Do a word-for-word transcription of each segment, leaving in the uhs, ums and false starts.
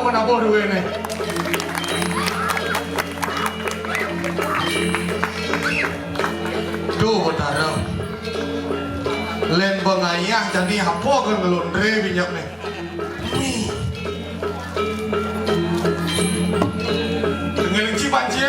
Nabuh duwéné. Duh, Betara. Lén bengayah jani apa ké ngelondré binyakné. Nih. Tengil ci panci.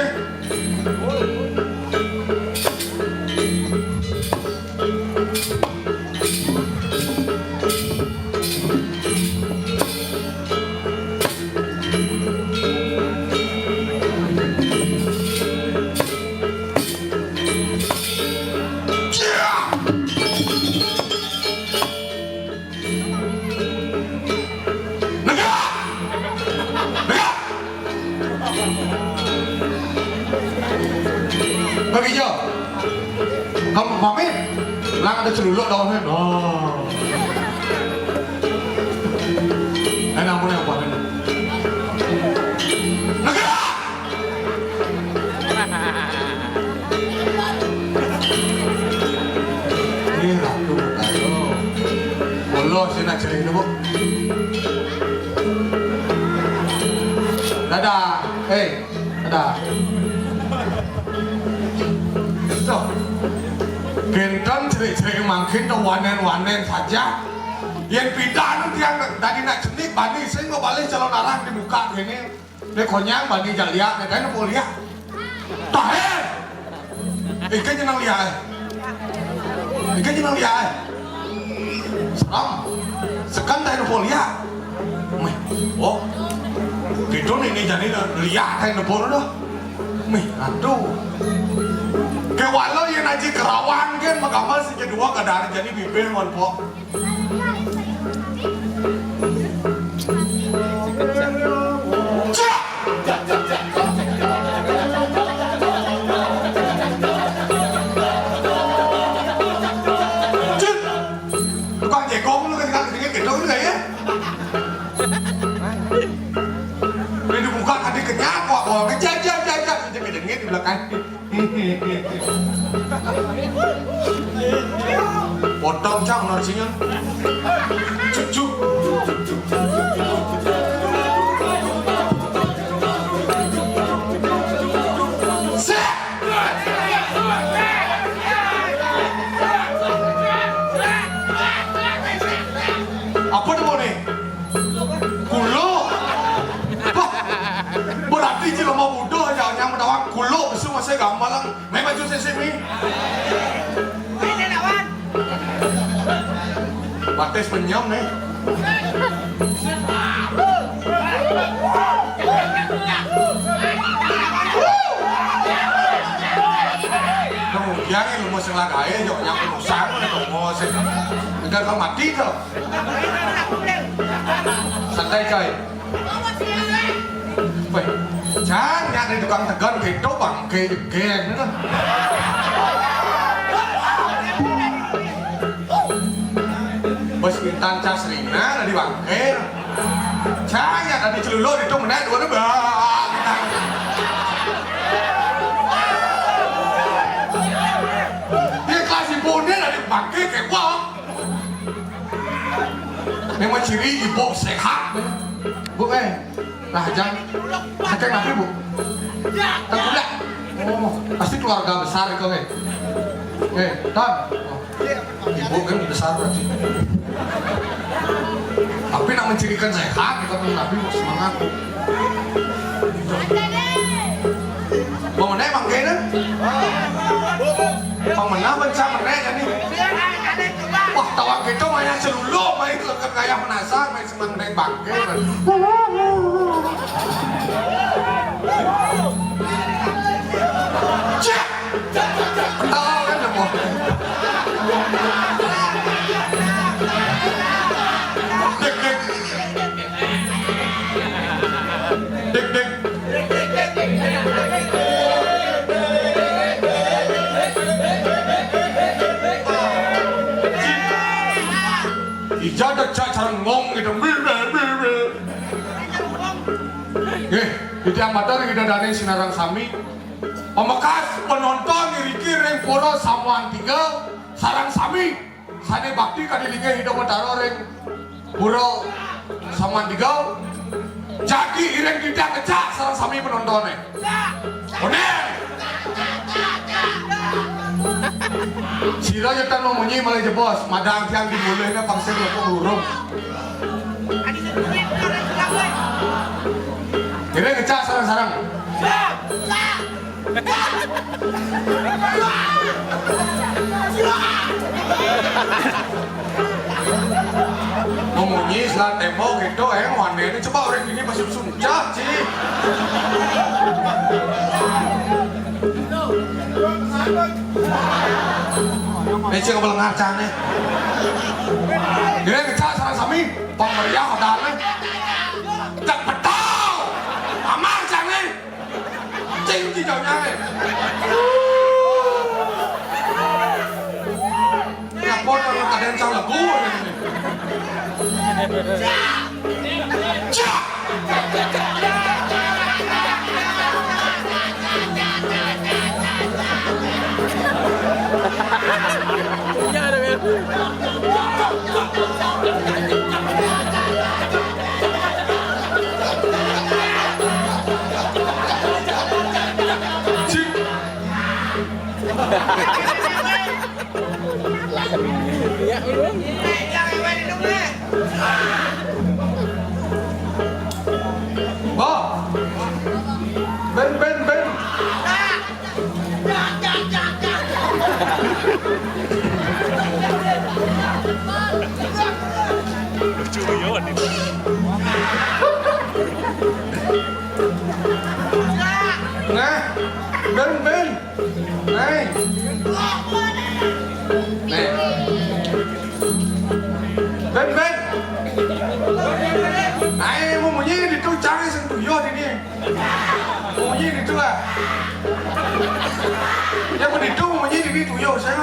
Negak! Negak! Bagi jo. Kamu pamit. Lang ada celuluk kawan kan. Oh. Enak pun yang pamit. Negak! Ini ratu ayo. Bolos sih nak cerai dulu. Dadah. Eh, dadah. Tuh. Kénten cerai-cerai mangkin tuh wanen-wanen saja. Yén pidan tiang tadi nak cenik bani sing mau balik calon arah dibuka gini. Né konyang bani jaliak, né kain apa liak? Tahér. Iké jeneng liak, eh. Iké jeneng liak, eh. Serem. Sekan tahér apa liak. Méh. Oh. Gitu nih, nih jadi liak tahér apa dah. Méh, aduh. Kéwala yén aji Kerawang kan magambar si kedua kadar jadi bibir ngon pok. Tukang jegong lu ketika ketika gedong lu ya. Ini dibuka tadi kenyang kok, kok ngejak, jak, jak, jak, ngejak, ngejak, di belakang. Potong cang narsinya. Cucuk. Sek. Apa nama nih? Kuluk. Wah, berarti jelema bodoh aja yang menawang kuluk besok masih gampang. Main baju sisi mi. Batis penyem nih. Kemudian ini mau sing lagaé, jok nyang penusang, mau sing. Enggak kau mati tuh. Santai coy. Wéh, jan nyak di tukang tegon gitu bangké jegén gitu. Bos Intan Casrina tadi bangké. Jan nyak tadi celuluk itu menek dua bah. Dia kasih boné tadi bangké kewok. Memang ciri ibu sehat. Bu, eh. Nah, jang. Saking napi, Bu? Tengkulak. Oh, pasti keluarga besar itu, eh. Eh, Ton. Oh, ibu kan besar berarti. Tapi nak mencirikan sehat, kita pun napi semangat, Bu. Mau menek, Bang Kena? Mau menang, bencang menek, jadi. Wah, tawang kita banyak celuluk, main leket kayak menasar, main senang naik bangké. Cek! Ketawa kan, Joko? Dek, dek. Dek, dek. Ija decak sareng ngong gitu. Bil, bil, bil, bil. Nggih, titiang matur ida dané sinareng sami. Pamekas penonton iriki ring Pura Samuan Tiga sareng sami sané bakti kadi linggih Ida Batara ring Pura Samuan Tiga. Jagi iring titiang kecak sareng sami penontoné. Onéng. Sira nyetan mamunyi malih jebos, madang tiang di mulihné pang sing loko lurung. Iring kecak sareng-sareng. Mamunyi selat tembok gitu, eh, wanéné coba orang ini masih suncak, Ci. Éh, Ci, kebelengar cané. Iring kecak sareng sami, pang meriah hodané. Cak petau. Amang cané. Cing, cing, jauh nyai. Ngapun kalau kadén cang legu. Cak. Bah. Ben, ben, ben. Lucu ya, ini. Nah, ben, ben. Nah. Nah. Ben, ben. Nah, mamunyi ditu cang sing tuyuh dini. Mamunyi ditu ah. Ya, ditu mamunyi dini tuyuh sing.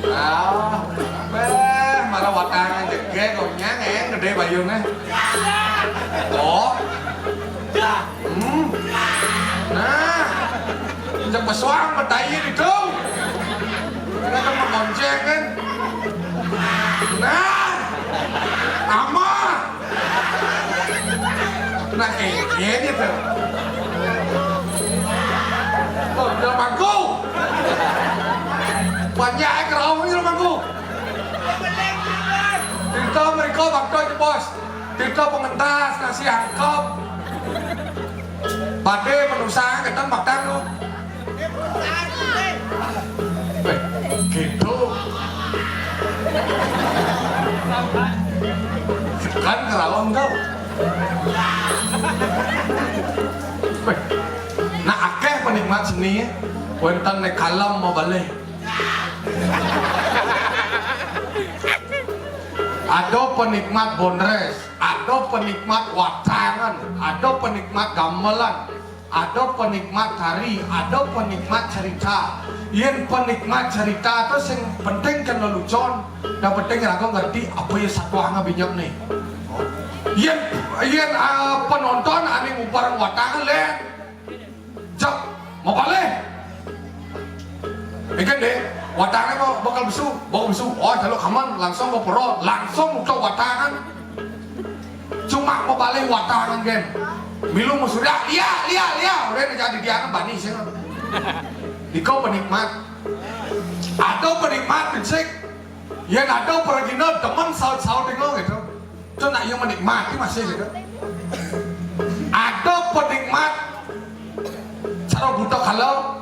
Ah, béh, malah watangan jegég kok nyang, eh, gedé bayuné. Oh. Hmm. Nah. Cek pesuang betai ditu. Kita kan mengonceng kan. Nah. Ama. Nah, eh, ini tuh. Oh, udah mangku. Banyak eh, kerauh ini mangku. Kita mereka bakal di bos. Kita pengentas nasi angkep. Padé menusa ketan batang lu. Wéh, gitu. Kan kerawang kau. Wéh, nah, akéh penikmat seni, wénten né kalem mabalih. Ada penikmat bondrés, ada penikmat watangan, ada penikmat gamelan, ada penikmat tari, ada penikmat cerita. Yén penikmat cerita to sing penting kan lelucon, yang penting raga ngerti apa ya satuanga binyep nih. Yén, yén, ah, penonton ané ngubareng watangan lén. Cep, mabalih. Engkén, Dék, watangé mau bakal besu, bakal besu. Oh, kalau kaman langsung mau pura, langsung muter watangan. Cuma mabalih watangan kén. Milu masurya, liya, liya, liya. Udah jadi dia bani sih. Dikau penikmat. Ada penikmat, pinsik. Yén ada pragina demen saut-saut gitu. Itu nak yang menikmati masih gitu. Ada penikmat cara buta kalau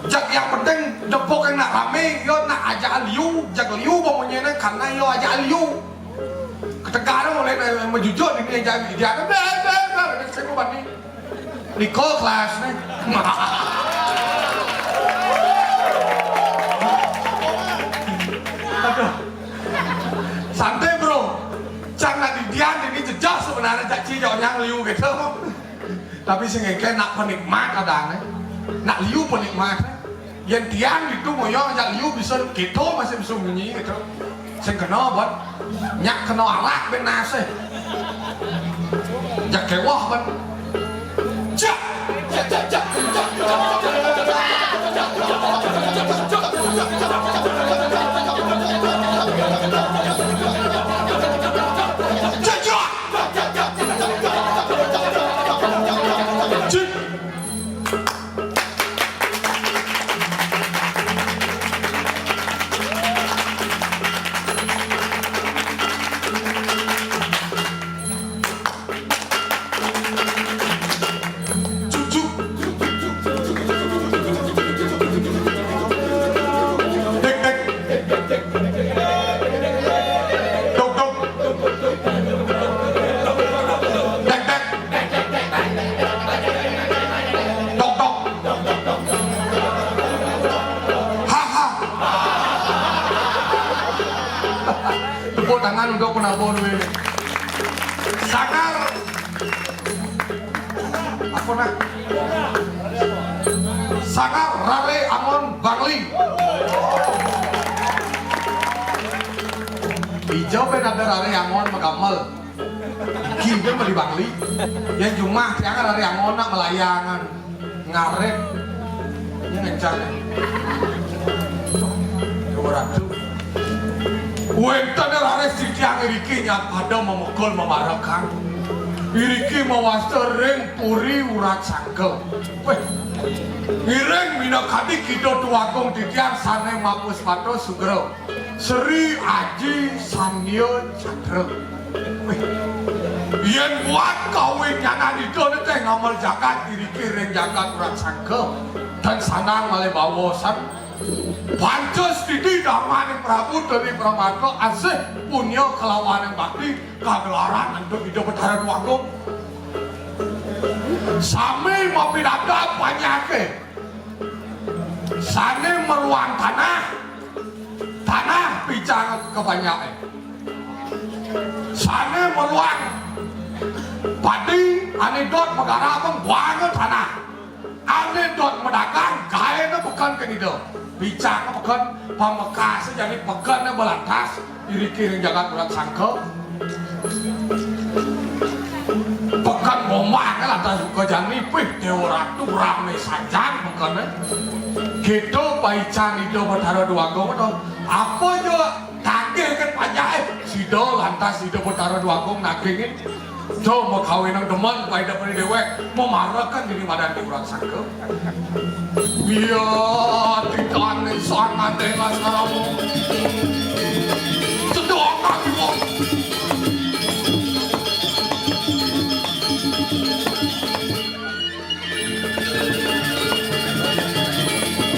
jak yang penting depok yang nak ramé, yo nak ajak liu, jak liu pemunyinya karena yo ajak liu. Ketegaran oleh majujuk ini yang jadi dia ada bla bla bla, saya mau bani. Nika kelas nih. Aduh. Santai, Bro. Cang nak didian ini jejak sebenarnya cak ci jauh nyang liu gitu. Tapi sing engké nak penikmat adané. Nak liu penikmat. Yén tiang ditu moyong ajak liu bisa kéto masih bisa munyi gitu. Sing kena, Bot. Nyak kena arak ben nasih. Jak kéwah, Bot. Jak. Tik, tik. Tuk, tuk. Tek, tek. Tok, tok. Ha, ha. Tepuk tangan untuk penabur ini. Sanggar. Apa nah? Sanggar Rare Angon Bangli. Ijo pe ada Rare Angon magamel. Iki dia mah di Bangli. Yang jumah, jangan Rare Angon nak melayangan. Ngarit. Ini ngencang. Dua ratus. Wénten raris titiang iriki nyat pada mamukul mamarekan. Iriki mawasta ring Puri Urat Sangka. Wéh. Ngiring minakadi Ida Déwagung titiang sané mapuspata sugra. Sri Aji Sandya Cakra. Wéh. Yén buat kawinyanan Ida né téh ngamel jagat iriki ring jagat Urat Sangka. Dan sanang malih bawosan. Panca stiti damaning Prabu Deni Pramata asih punya kalawaning bakti kagelaran antuk Ida Betara Déwagung. Sami mapidabdab panjaké. Sané meruang tanah, tanah picang ka panjaké. Sané meruang padi, ané dot magarap, buanga tanah. Ané dot madagang, gaéna peken kén Ida. Bicang peken, pamekasé jani peken belantas, iriki ring jagat Urat Sangka. Peken Bombang lantas suka jani, pih Déwa Ratu ramé sajan pekené. Kéto paican Ida Betara Déwagung to. Apa ja tagih kén panjaké, sida lantas Ida Betara Déwagung nagingin. Coba kawinang demen paida pada déwék, mamarekan dini madan di Urat Sangka. Iya, titané sangat telas karamu. Sedok kaki, Bos.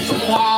Semua.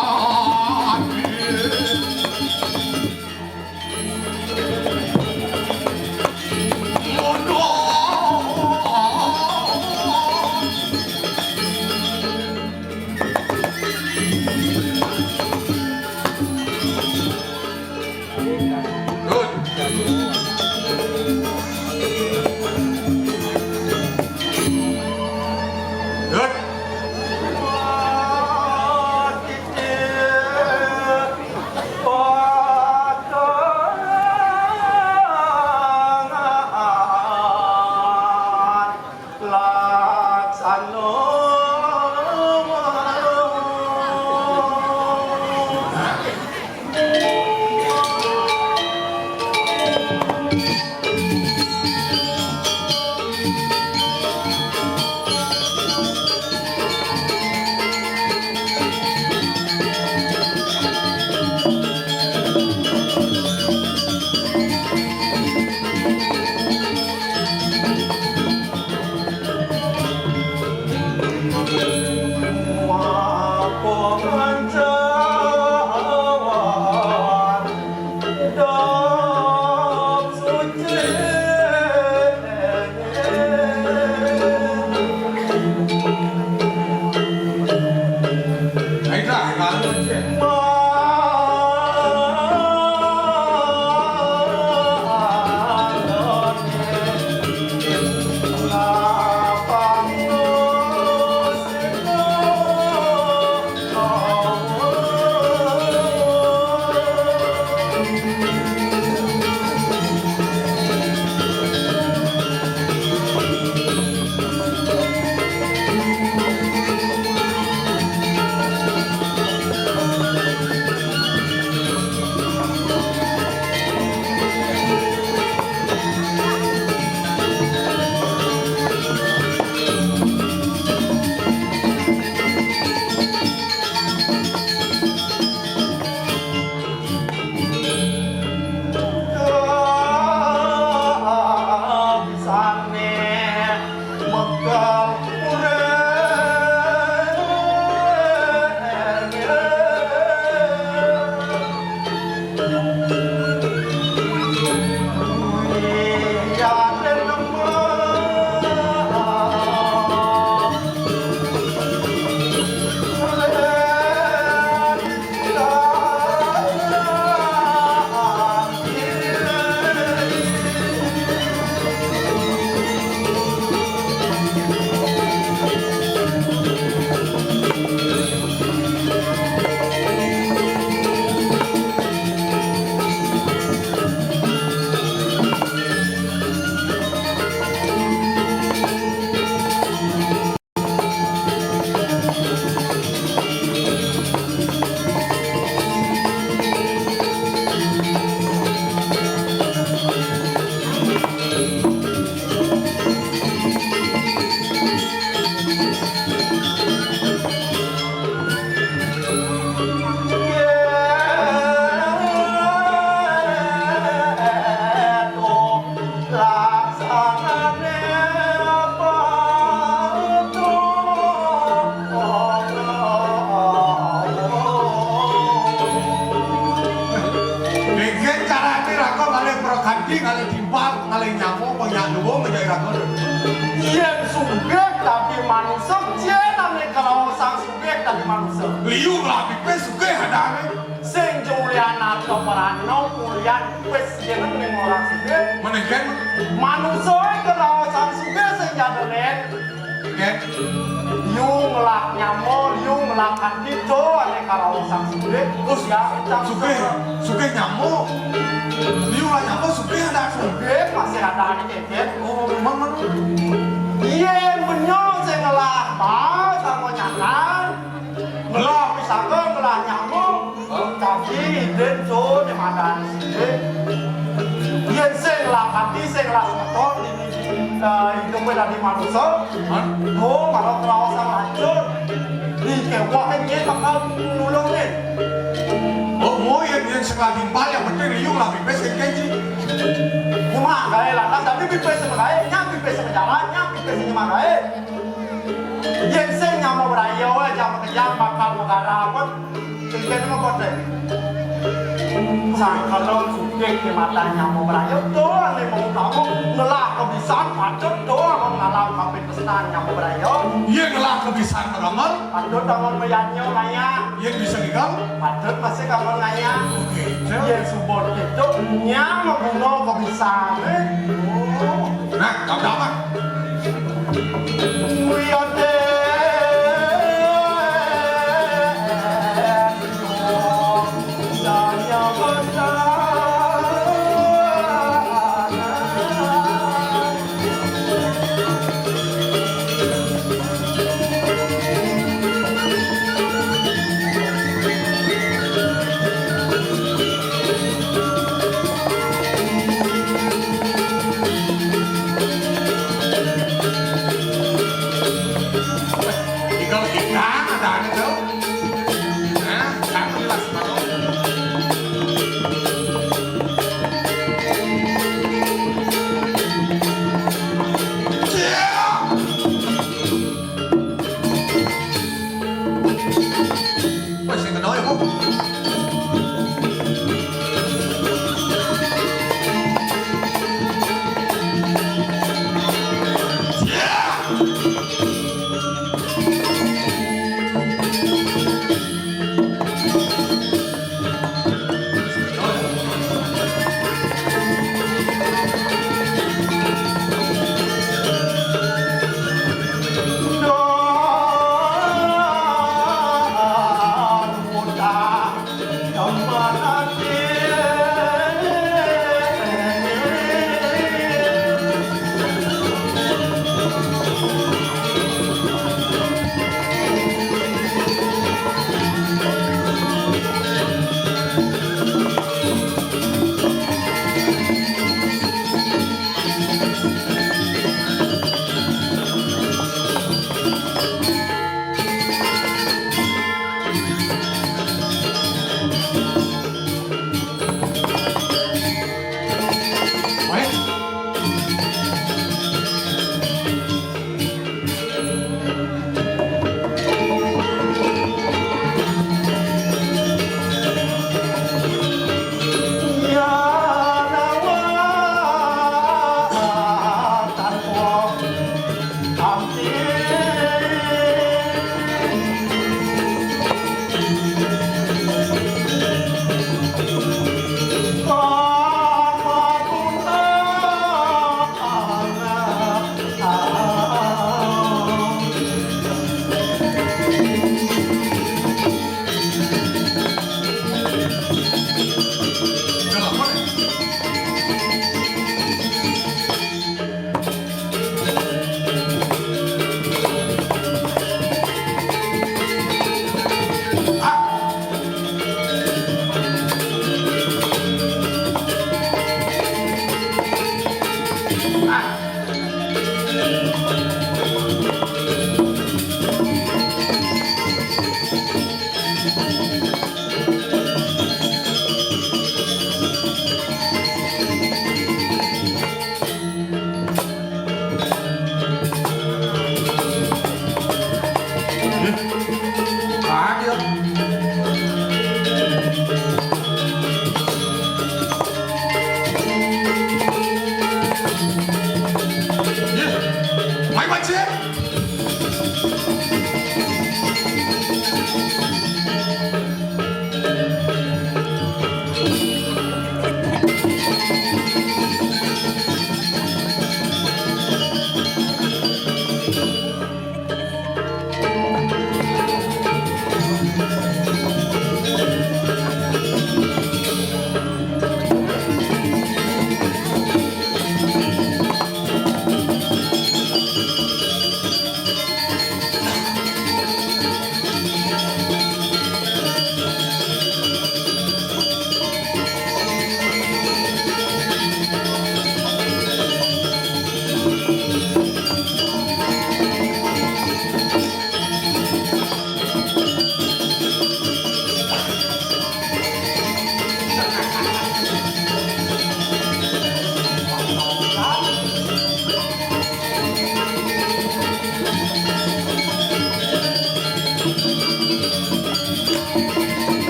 Ngalih timpal, ngalih nyama, panyakluwa, ngejai raga. Yén sugih dadi manusa, cén ané kraosang sugih dadi manusa. Liu ngelah pipis sugih adané. Sing ja ulian arta prana, ulian pipis sing ning orang sugih. Manéh kén? Manusa kraosang sugih sing ja dadi. Kén? Liu ngelah nyama, liu ngelah kanti, to ané kraosang sugih. Oh, ya, sugih, sugih nyama. Liu ngelah nyama, sugih ada. Sugih masih ada ané, kén? Oh, memang, memang. Yén benyol sing ngelah ba sama nyakan. Ngelah pisangka, ngelah nyama. Dadi idin to né madan sugih. Yén sing ngelah kanti, sing ngelah semeton, eh, idupé dadi manusa. Hah? To, malah kraosang lancar. Di kéweh nyén bakal nulungin. Oh, mau yén, yén sing ngelah timpal, yang penting liu ngelah pipis, kén, kén, Ji. Cuma gaé lantas, tapi pipis sama gaé, nyam pipis sama jalan, nyam pipis sama gaé. Yén sing nyama braya, wé, jam makejang bakal magarap. Kén mah kote. Sangkala sugih di mata nyama braya, to ané mau kamu ngelah kebisan, patut to amun ngalah kapitresnan nyama braya. Yén ngelah kebisan, kamu? Patut amun mayanya ngayah. Yén bisa gigal? Patut masih kamu ngayah. Oké. Yén suba kéto, nyam maguna kebisan, eh. Oh. Nah, kamu dapat. Ikan, ikan ada, ada tuh. Nah, kan jelas, Pak. Wes, sing kena ya, Bu.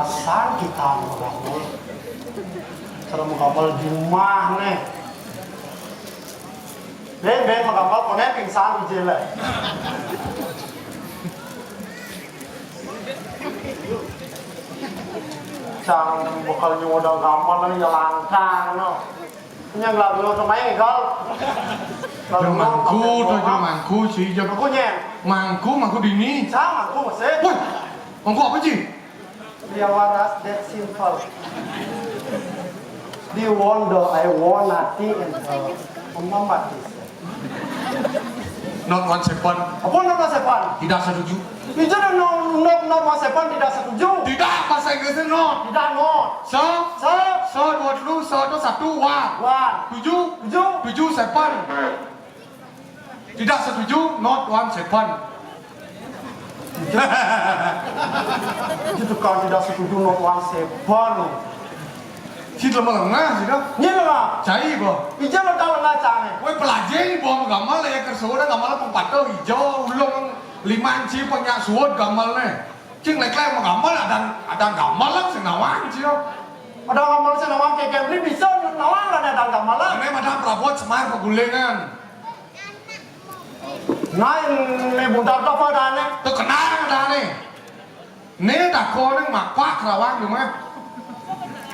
Dasar kita mau gamel. Cara mau gamel di mana? Ben, ben, mau gamel, koné pingsan di jele. Cang bakal nyoba gamel nih, ya langkang, no. Yang lagu lo kemarin, gal. Lagu lo mangku, tuh, mangku, sih, jam. Mangku, nyen. Mangku, mangku dini. Cang, mangku, masih. Woi, mangku apa, Ji? Dia waras, that simple. Di wonder, I want nothing and, uh, membatis. Not one seven. Apa not one seven? Tidak setuju. Itu ada no, not, not one seven, tidak setuju. Tidak, bahasa Inggrisnya not. Tidak not. So? So? So, dua puluh, so itu satu, one. One. Tujuh. Tujuh. Tujuh, seven. Tidak setuju, not one seven. Itu kan tidak setuju, not one seven. Si lama lengah, sih, dah. Ini lah. Cai, boh. Ija lo tahu lah, cai. Woi, pelajari, boh, gamel ya, kerso dah, gamel pengpatah, ijo, ulung, lima inci, penyak suut, gamel nih. Cing, lek-lek, mau gamel, ada, ada gamel lah, sing nawang, sih, dah. Ada gamel, sing nawang, kayak Kemri, bisa nawang, ada, ada gamel lah. Ini, madam, perabot, semar, pegulingan. Nah, ini buntar tu apa adané? Tu kenang adané. Né tako ning makpak kerawang di rumah.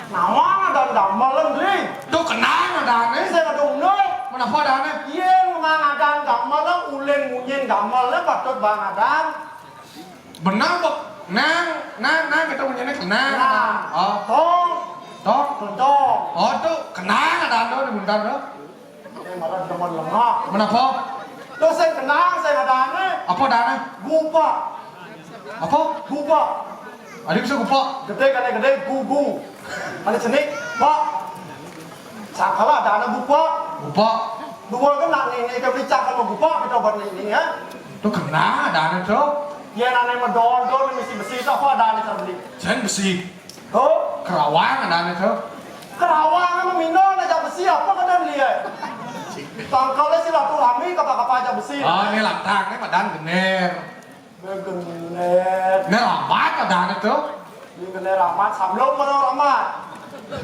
Nawang ada gamel, Dri. Tu kenang adané. Saya ada unduk. Menapa adané? Iya, memang ada gamel, ulin munyin gamel, patut bang ada. Benar, Bok. Nang, nang, nang, kita munyiné kenang. Nah. Oh. Tong. Tong. Tong. Oh, tu kenang adané tu di buntar tu. Malah demen lengah. Menapa? Tuh, sing kenang, sing adané. Apa adané? Gupak. Apa? Gupak. Ada bisa gupak? Gedé, kan gedé, gugu. Ada cenik, pak. Sangkala adané gupak. Gupak. Dua kan nak ni, ni, kan beli cangkal mau gupak, kita buat ni, ni, ya. Tu kenang adané tu. Ya, nak ni medon, don, mesti besi, tu apa adané, cara beli? Sing besi. Tuh. Kerawang adané tuh. Kerawang sama Mino aja besi apa kadang lihat. Tangkalnya silaturahmi kapa-kapa aja besi. Oh, ini lantang, ini madan gener. Gener. Ini ramat adané tuh. Ini gener ramat, samlong mana ramat?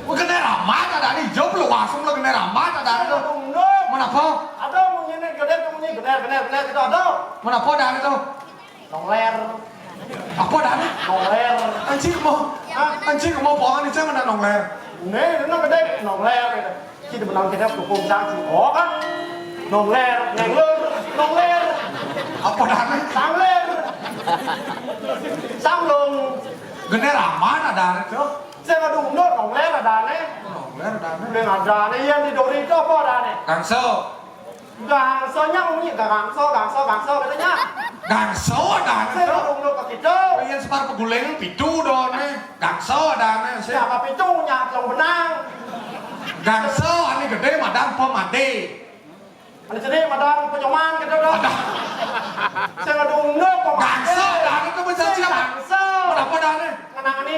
Wah, gener ramat adané, jawab lu langsung lu gener ramat adané tuh. Menapa? Ada munyiné gener, munyi gener, gener, gener gitu ada. Menapa adané tuh? Nongler. Apa adané? Nongler. Anjing mau. Hah? Anjing mau bohong nih, jangan ada nongler. Nih, ini gedé nongler. Kita menang kita dukung sanksi. Oh kan? Nongler, nengler, nongler. Apa adané? Sangler. Sanglung. Gener ramat adané tuh. Saya ngadu undur nongler adané. Nongler adané. Udah adané yang di dori itu apa adané? Gangso. Gangsonya munyi, gangso, gangso, gangso, katanya. Gangso adané tuh. Saya ngadu undur ke kita. Yang separ peguling pitu adané. Gangso adané. Siapa pitunya? Telung benang. Gangso, ané gedé madan pemadé. Ané gedé madan penyoman gitu dah. Ada. Saya ngadu undur pemadé. Gangso adané tuh bisa siapa? Gangso. Berapa adané? Ngenang ané.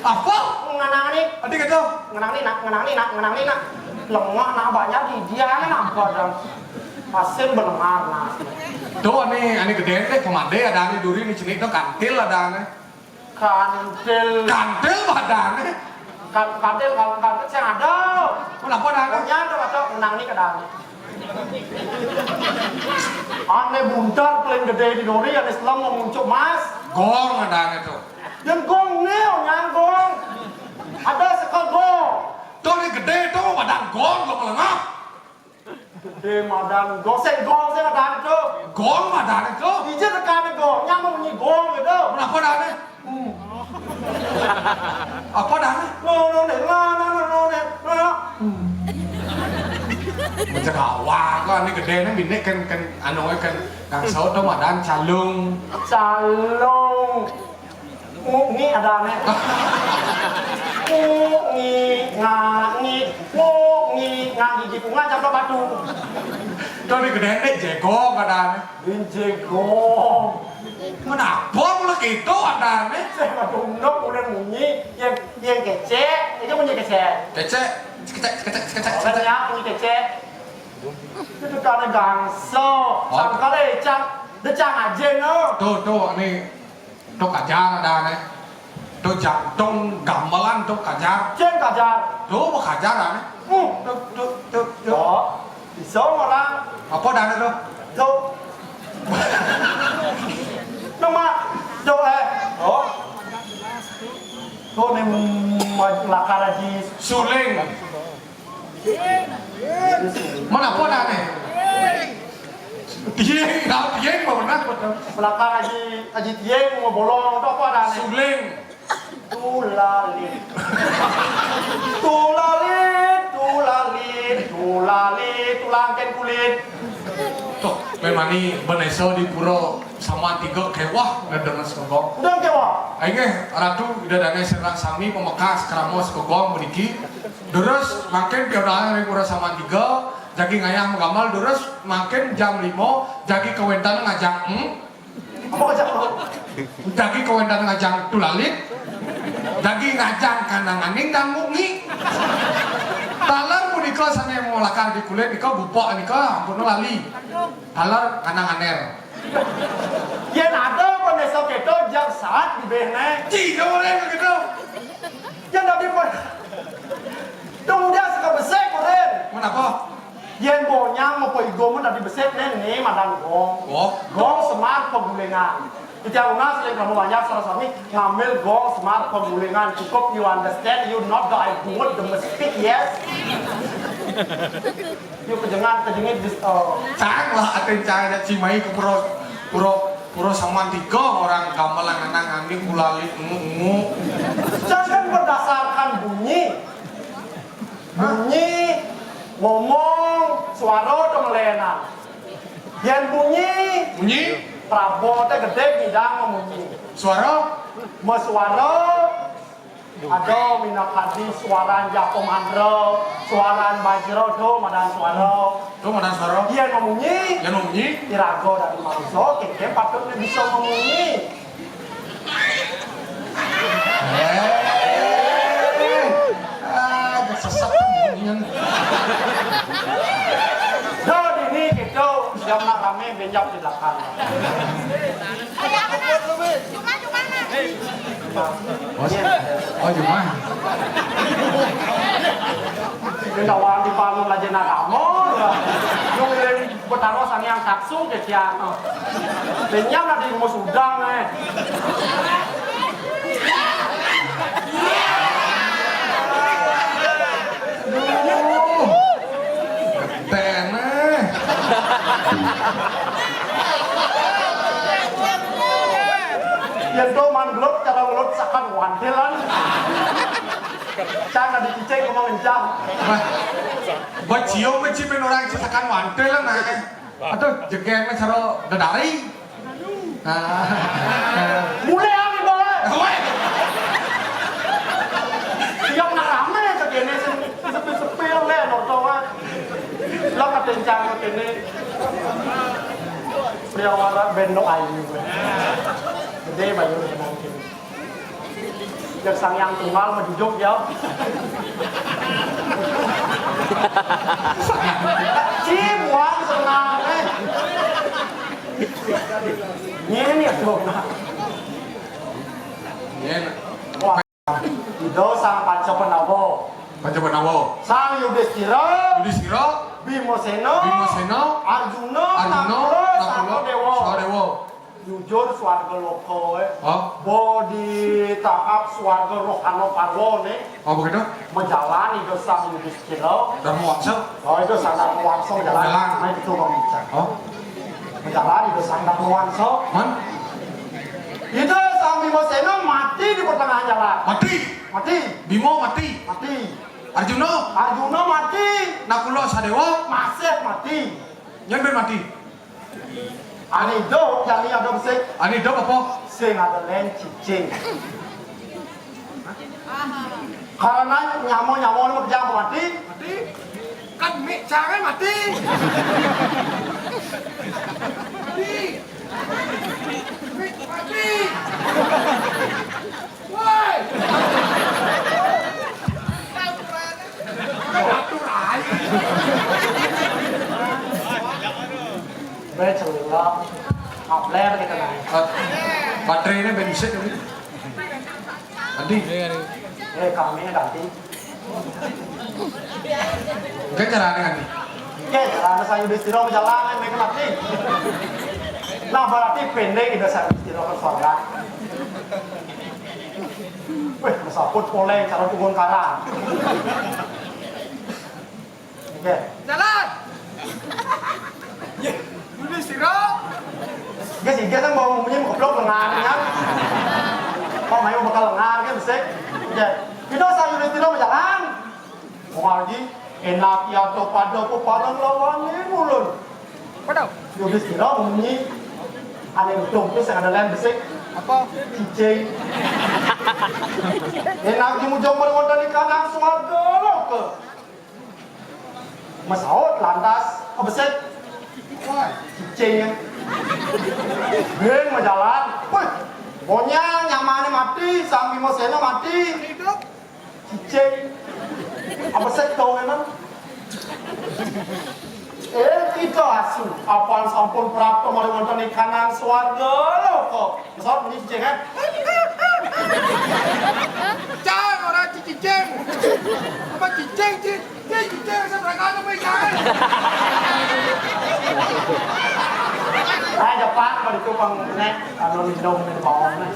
Apa? Ngenang ni. Adi kata? Ngenang ni nak, ngenang ni nak, ngenang ni nak. Lengah nak banyak di dia kan apa dah. Pasir belengar nak. Tuh ni, ané gedé téh pemadé adané duri ni cenik tuh kantil adané. Kantil. Kantil adané. Kan, kantil, kan, kantil saya ada. Kenapa adané? Punya ada atau ngenang ni kadang. Ané buntar paling gedé di dori, ané selam mau muncul mas. Gong adané tuh. Dan gong né, nyang gong. Ada seka gong. Tuh, ini gedé tuh, madan gong, lo melengah. Gedé madan gong, sing gong, sing ada tuh. Gong madan tuh. Ijin rekané gong, nyang munyi gong gitu. Kenapa adané? Hmm. Apa adané? No, no, né, no, no, no, no, né, no, no. Hmm. Macam awak kok, ini gedé né, bini kan, kan, anu kan, kang saut tuh madan calung. Calung. Ngungi adané. Ngungi, ngangi, ngungi, ngangi gigi bunga jambak batu. Tuh di gedé né, jegong adané. Jegong. Menapa mula gitu adané? Saya nggak tunduk, udah munyi. Yang, yang kecek, itu munyi kecek. Kecek, kecek, kecek, kecek, kecek. Orang nyak munyi kecek. Itu kan gangso. Oh. Sangkal, eh, cang, decang aja, no. Tuh, tuh, ini. Tok ajar adané. Tuh jantung gamelan tuh kajar. Cing kajar. Tuh, mau kajar, aneh. Hmm. Tuh, tuh, tuh, tuh. Oh, bisa orang. Apa dah itu? Tuh. Nama, tuh, eh. Oh. Tuh, nih, ma-, lakar aja. Suling. Mana apa dah nih? Tieng, nah, tieng mau benar, betul. Lakar aja, aja tieng mau bolong, tuh apa dah nih? Suling. Tulalit. Tulalit, tulalit, tulalit, tulangken kulit. Tuh, memang ini beneso di pura sama tiga kewah ngedenges kebong. Udah kewah. Aing eh, Ratu, Ida Dane serang sami pemekas keramos kebong meniki. Terus makin pionahan di pura sama tiga, jagi ngayah menggambar, terus makin jam lima, jagi kewentan ngajak, hmm? Apa aja lo? Jagi kawentan ngajang tulalit, jagi ngajang kandanganing dan mungi. Taler punika sane molakar di kulit nika bupok nika ampun lali. Taler kandanganer. Yen ada pun desa kita jam saat di behne. Cih, kamu boleh begitu. Yen tadi pun. Tunggu dia suka besek, Kurin. Kenapa? Yen bonyang apa igo mun dadi besit nen ni madan gong. Oh. Gong semar pagulingan. Titiang nunas ring Prabu Banjar sareng sami ngambil gong semar pagulingan. Cukup you understand, you not the I do it, the mistake, yes. You kejengan, kejengit, dis-, oh. Cang lah, atin cang ada cimai ke pura, pura, pura saman tiga orang gamelan anak ngani kulali ungu-ungu. Jangan berdasarkan bunyi. Bunyi, ngomong, suara atau melenan. Yen bunyi, bunyi, prabot gedé ngidang memunyi. Suara? Mesuara, ada minakadi suaran Jako Mandra, suaran Bajra, do madan suara. Do madan suara. Yen memunyi, yen memunyi, iraga dadi manusa, kéngkén patutnya bisa memunyi. Eh, ah, sesek kan bunyian. Dah, ini kita siap nak rame, benjak di belakang. Cuma, cuma, nah. Oh, oh, cuma. Ini dah orang dibangun aja nak rame. Betara Sang Hyang Saksu ke tiang. Benyam ada di rumah sudang, eh. Duh. Teneh. Yen do man gelut cara ngelut sakan wantilan. Cang ada cicing ngomong encang. Bah, bah cium mah cipin orang cisakan wantilan, nah. Aduh, jegeng mah saro dedari. Nah. Mulai ami bae. Woi. Siap nak rame ya segini, sepi-sepi le nonton, ah. Lo ketencang kene. Priawara bendo ayu. Gede bayu menang kene. Cek Sang Hyang Tunggal mah jujuk ya. Ci buang senang, eh. Nyen ya tuh. Nyen. Wah, Ida Sang Panca Pandawa. Panca Pandawa. Sang Yudhistira. Yudhistira. Bimasena. Bimasena. Arjuna. Arjuna. Nakula. Nakula. Sahadewa. Sahadewa. Jujur swarga loka, eh. Hah? Bo di tahap swarga rohana parwa ne. Oh, begitu? Majalan Ida Sang Yudhistira. Dharma Wangsa. Oh, Ida Sang Dharma Wangsa majalan. Majalan. Nah, itu Bang Ican. Oh. Majalan Ida Sang Dharma Wangsa. Man? Ida Sang Bimasena mati di pertengahan jalan. Mati. Mati. Bima mati. Mati. Arjuna. Arjuna mati. Nakula Sadewa. Masih mati. Nyen ben mati. Ane idup, jani ada besik. Ane idup apa? Sing ada len cicing. Karena nyamo-nyamo nu kerja mati. Mati. Kan mik cara mati. Mati. Mik mati. Woi. Atur aja. Bé celulak, mabler gitu kan. Bat-, baterainya bensin ini. Eh, kami ganti. Oke, caranya ganti. Oke, caranya saya Yudhistira majalan, main mati. Nah, berarti pendek kita saya Yudhistira ke surga. Weh, masaput poleng, cara turun karang. Oke. Jalan. Yudhistira. Guys, guys, kan mau ngomongin goblok lengarnya. Kok main bakal lengar kan besek. Oke. Kita saya Yudhistira berjalan. Mau lagi enak ya tuh pada peparan lawannya mulun. Pada. Yudhistira ngomongin aneh utuh terus yang ada lain besek. Apa? Cicing. Enak di mujung berwonten di kanan suarga loh ke. Masaut lantas, kebeset. Wah, cicing ya. Ben majalan. Wih, monyang nyamane mati, Sang Bimasena mati. Cicing. Kebeset dong emang. Eh, kita asu. Apaan sampun prapta mari wonten ing kanan swarga lho kok. Pesawat bunyi cicing kan? Cang, ora cicing. Apa cicing, Cing? Cing, cicing, saya mereka tuh main cang. Saya Jepang kalau itu pang nek anu minum di bawah nek.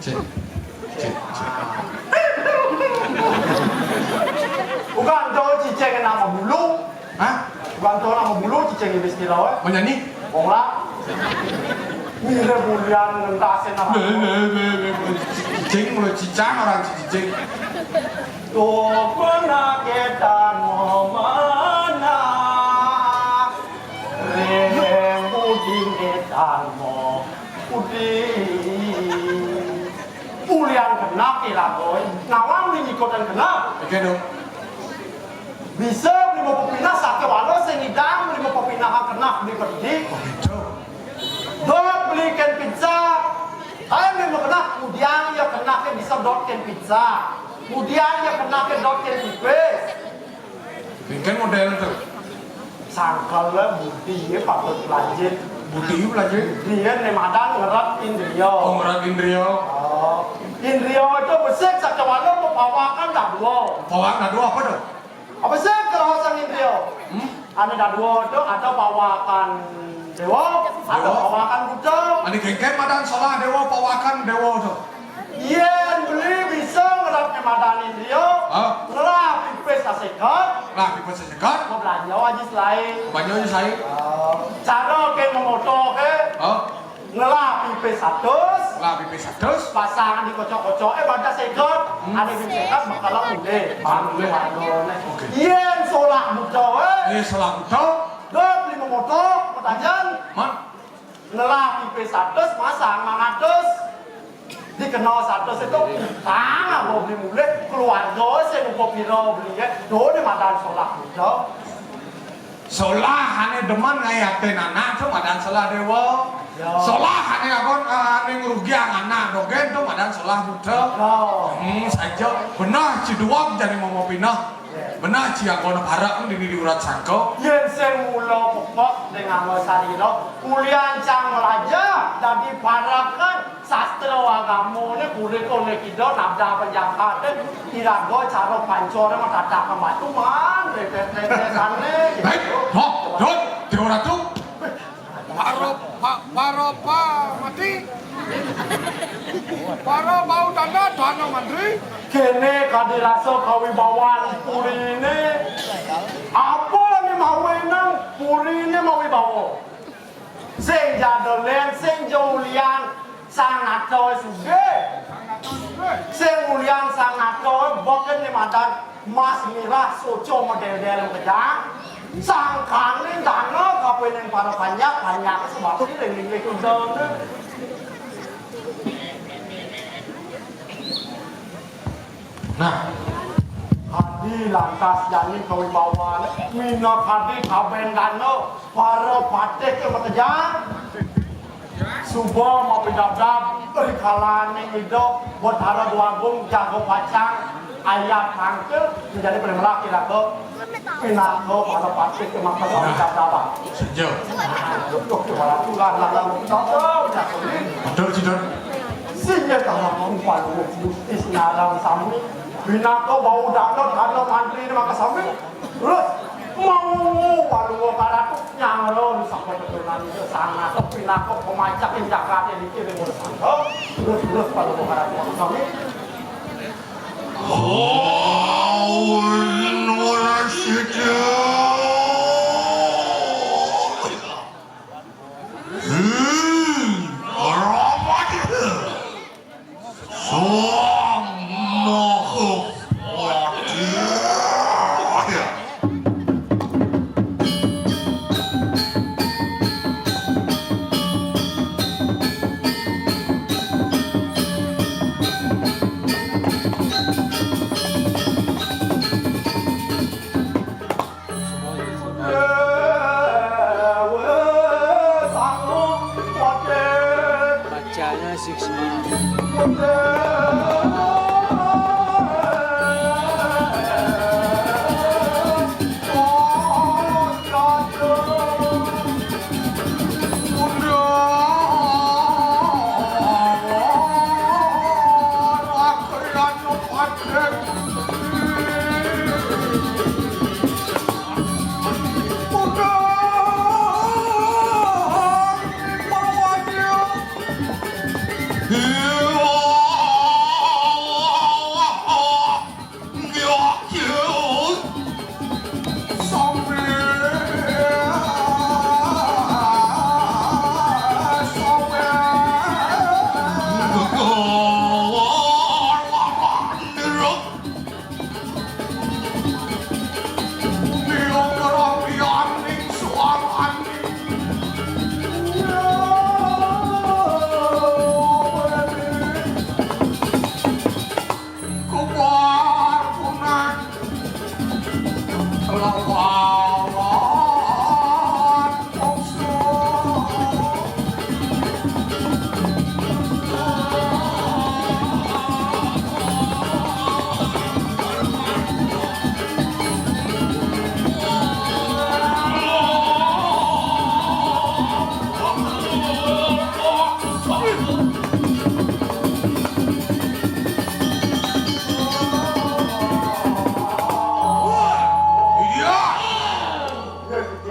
Cek. Cek, cek. Bukan, cowok cicing nama bulu. Hah? Bukan, cowok nama bulu, cicing di istilah, eh. Menyanyi? Wong lah. Mirip bulian ngentasin apa? Lho, lho, lho, lho. Cicing, mulai cicang, orang cicing. Tuh, pernah kita mau mana? Ring budi ngetanmu budi. Ulian genah ira kowe. Nawang ning ikutan genah. Oke dong. Bisa beli mau pepinah sakit walau sing ngidang beli mau pepinah genah beli pedih. Oh gitu. Dot beli ken pizza. Kae beli mau genah kemudian ya genah ke bisa dot ken pizza. Kemudian ya genah ke dot ken pipis. Bengkel model tuh. Sangkal budi ya patut lanjut. Budi lanjut. Budi ya nemadan ngerat indrio. Oh, ngerat indrio. Oh. Indrio itu besik sakewala pepawakan dah dua. Pawak dah dua apa tuh? Apa sih kerawasan indrio? Hmm? Ane dah dua itu ada pawakan dewa, ada pawakan buta. Ane gengkem madan salah dewa pawakan dewa tuh. Yen beli bisa ngerat nemadan indrio, hah? Ngelah pipis saseket. Ngelah pipis saseket. Mau belanja aja selain. Belanja aja selain. Oh, cara ke memoto ke. Hah? Ngelah pipis satus. Ngelah pipis satus. Pasangan di kocok-kocok, eh, baca seket. Hmm. Ada di seket, bakal mulai. Baru mulai. Oke. Yen salah buta, eh. Yen salah buta. Dot lima moto, pertanyaan. Man. Ngelah pipis satus, masang mangatus. Dikena satus itu utang apa beli mulih keluarga sing uga pira beli ya. Done madan salah buta. Solahane demen ngayatin anak tuh madan salah dewa. Ya. Solahane akon ane ngrugiang anak dogen tuh madan salah buta. Ya. Hmm, saja. Benah ciduwak jane mau pinah. Benah ci anggone barek dini di urat sangko. Yen sing mula pokok ning anggo sarira, ulian cang melaja dadi barek kan sastra agamane kulit oleh kita nabda penjahat iraga cara pancor matatak batu man retet-retesane. Baik, ho, dot, dewa ratu. Paro, pa, paro, pa, mati. Paro bau tanda, dana mantri. Kene kadi rasa kawibawan purine. Apa ni mawe nang purine mawibawa? Sing jadolen, sing jaulian, Sang Nata sugih. Sing ulian Sang Nata boten ni madan mas mirah soco medel-del kejang. Sangkane dana kapening para panjak, panjak sebab si ling-ling-ling udane. Nah, kadi lantas jani kawibawan, mina kadi kaben dana, para patih ke makejang. Suba mapidabdab ri kalane Ida Batara Dwagung jago pacang. Ayat mangke menjadi paling melaki laku. Pinaka para patih ke mangke sami kabrabat. Setuju. Untuk para tulang lalang kita. Betul, Sidon. Sehingga kalau mau palu Gusti sinarang sami. Pinaka bau danut karena mantri ini mangke sami. Terus mau palu karatu nyangron sampai keturunan itu sangat pinaka pemacak yang jagat yang dikirim oleh sangga. Terus terus palu karatu sami. Aun ora sida. Hmm, ora mati. Sang Maha Pati. Bacanya siksa.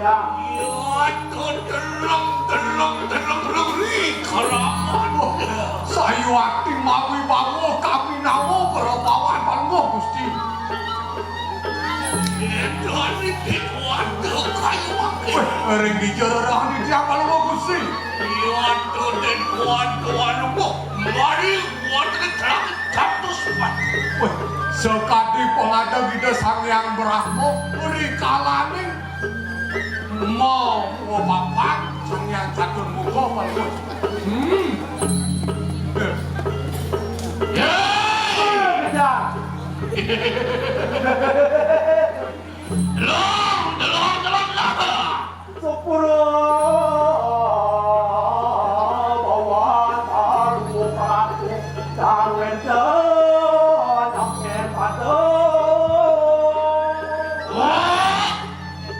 Iya, aduh, deleng, deleng, deleng, ruri, keramat. Sayuwakti mawi wawuh kami nawa para pawan palungguh, Gusti. Edan iki kuwatu kayu akeh. Weh, ring dija rerahane tiyang palungguh, Gusti? Iya, aduh, den kuwatu, aduh, mari wonten terang dados mati. Weh, sakadi pangadeg Ida Sang Hyang Brahma, rikalane Mau papan sing yang catur muka paling. Hmm. Ya. Delong, delong, delong, delong. Sepura bawan baru pati dan wenten amen pada. Wah.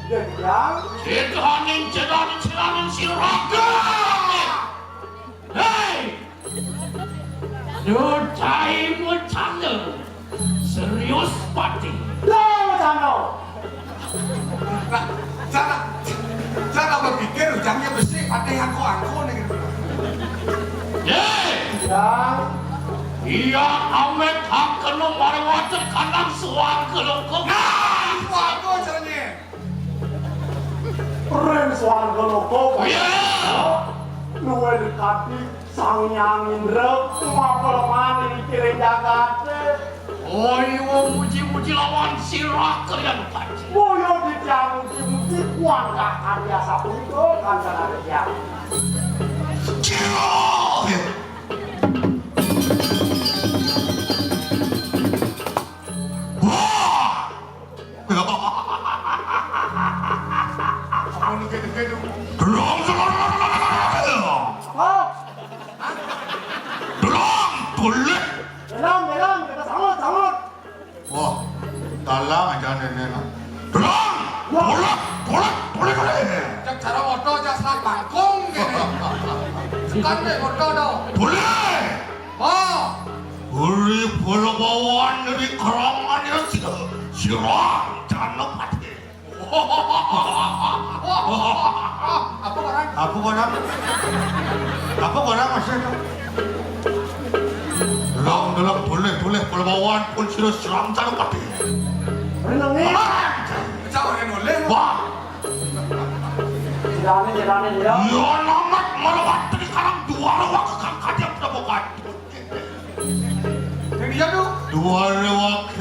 Jenjang. Sedaning, sedaning, sedaning sira. Hei! Dodai mocana. Serius pati. Lah, mocana. Nah, cara, cara berpikir ujangnya besi, ada yang angko-angko nih. Hei! Ya. Iya, amit hakeno marang wadah kanang swarga loka. Nah, swarga caranya. Ring swarga loka. Iya. Luwih dikati Sang Hyang Indra, mapeleman ing kiring jagate. Oh, iya, muji-muji lawan sira kaliyan Panji. Boyo ditiyang muji-muji, kuangkah karya sapunika, kancan tiyang. Wah! Ampun, niki, niki, niki. Belum, belum, belum, belum, belum. Hah? Belum, boleh. Belum, belum, kita sangut, sangut. Dolang! Wah. Dolang! Dolang! Dolang! Dolang! Cek cara oto aja selat bangkung gini. Sekan deh oto dong. Dolang! Oh. Uri Purbawan dari Karangan ya sira, sira Janapati. Apa orang? Apa orang? Apa orang maksudnya? Dolang, dolang, boleh, boleh, Purbawan pun sira, sira Janapati. Renange. Wah. Jane, jane, ya. Ya, namat melewati karang dua rawak kang kadang Prabu Kandung. Yang dia tuh. Dua rawak.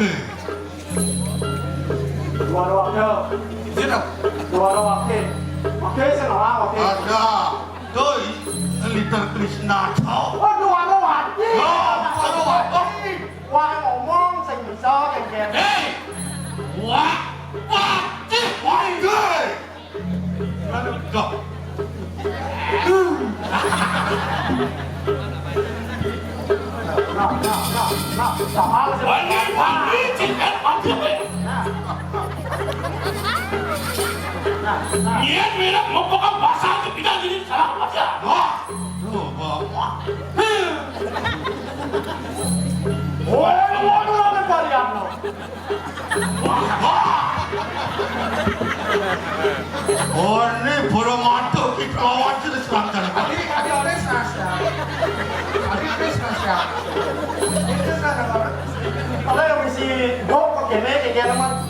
Dua rawak. Iya dong. Dua rawak. Oke, senang, oke. Ada. Doi, liter Krishna, cok. Oh, dua rawak. Ya, dua rawak. Wah, ngomong sing bisa, sing kene. Hei! Wah, wah, cih, wah, cih. Aduh, kok. Nah, nah, nah, nah, sama aja. Wah, ini, wah, ini, cih, eh, wah, cih. Nah, nah, nah. Yen mirip mumpung basah, kita jadi salah baca. Wah. Woi, waduh, ada varian lo. Oh, ini burung mantu kita lawan jenis langkah. Adi, adi, adi, sasya. Adi, adi, sasya. Itu kan orang. Kalau yang misi dok, kene, kene, teman.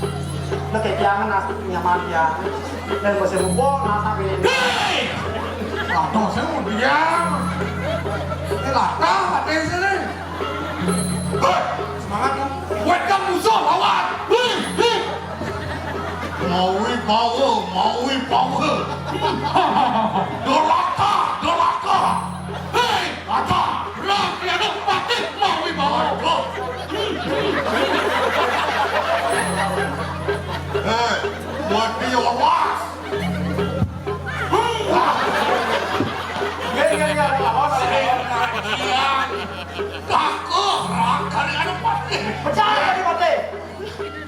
Lo kayak jangan asik nyaman ya. Dan masih mumpung, nasa pilih. Hei! Aduh, saya mau diam. Ini latah, hati sini. Hei, semangat, kan? Kuatkan musuh, lawan. Hei, hei. Mawi power, Mawi power. Doraka, Doraka. Hei, kata, rakyat pati Mawi power. Hei, buat dia, awas. Iya, iya, iya, ada apa, ada apa? Aku, orang kali ada pati. Pecah tadi pati.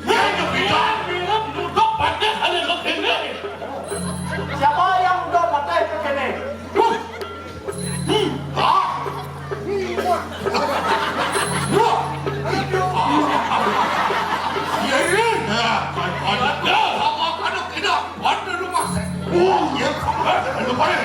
Dia kepikiran, bilang duduk pati kali ke sini. Siapa yang udah pati ke sini? Hah? Iya, iya. Ya, kan, kan. Ya, sama kan, tidak. Ada rumah saya. Oh, iya, kamu ada rumah ya?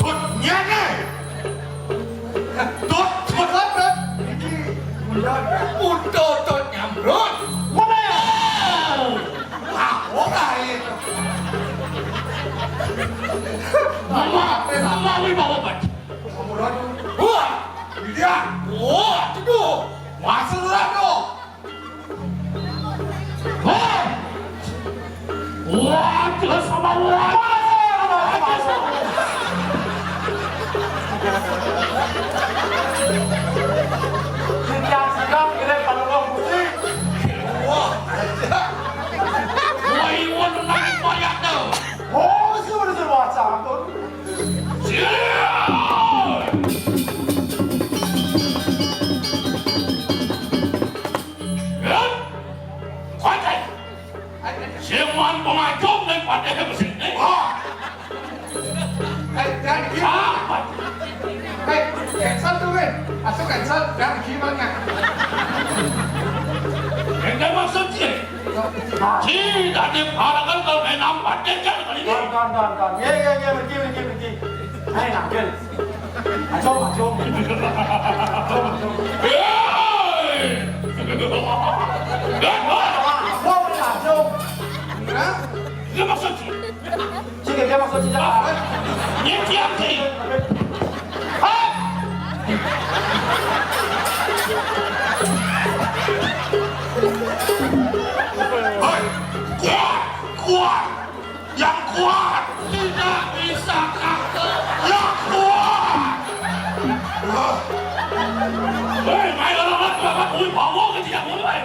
Tut, nyene. Tut, tut, tut. Iki udah udah tut nyambrut. Mana ya? Wah, ora itu. Mama, mama, wibawa, Pak. Wah, dia. Wah, itu. Masuk lah tuh. Hei! Waduh, sama waduh. Sejak sekarang kita kalau mau putih. Wah, aja. Wah, iwan naik banyak tuh. Oh, sudah, sudah, wah, campur. Siap! Hei! Kuat, hei! Sing maan pangajum ning patihé mesti. Wah. Eh, jangan dikit. Apa? Eh, cancel tuh, Win. Masuk cancel, jangan dikit, Bang, ya. Ente maksud sih? Ci, tadi parakan kalau main nampak, jangan kali ini. Don, don, don, don. Iya, iya, iya, mriki, mriki, mriki. Ayo, nangkil. Ayo, ayo. Ayo, ayo. Hei! Wah, apa udah langsung? Hah? Iya, maksud sih. Sini, dia maksud sini. Apa? Iya, iya, iya. Hah? Hei, kuat, kuat. Yang kuat. Tidak bisa kaku. Yang kuat. Wah. Hei, main orang-orang kelapa kuwi bawa ke dia mulai.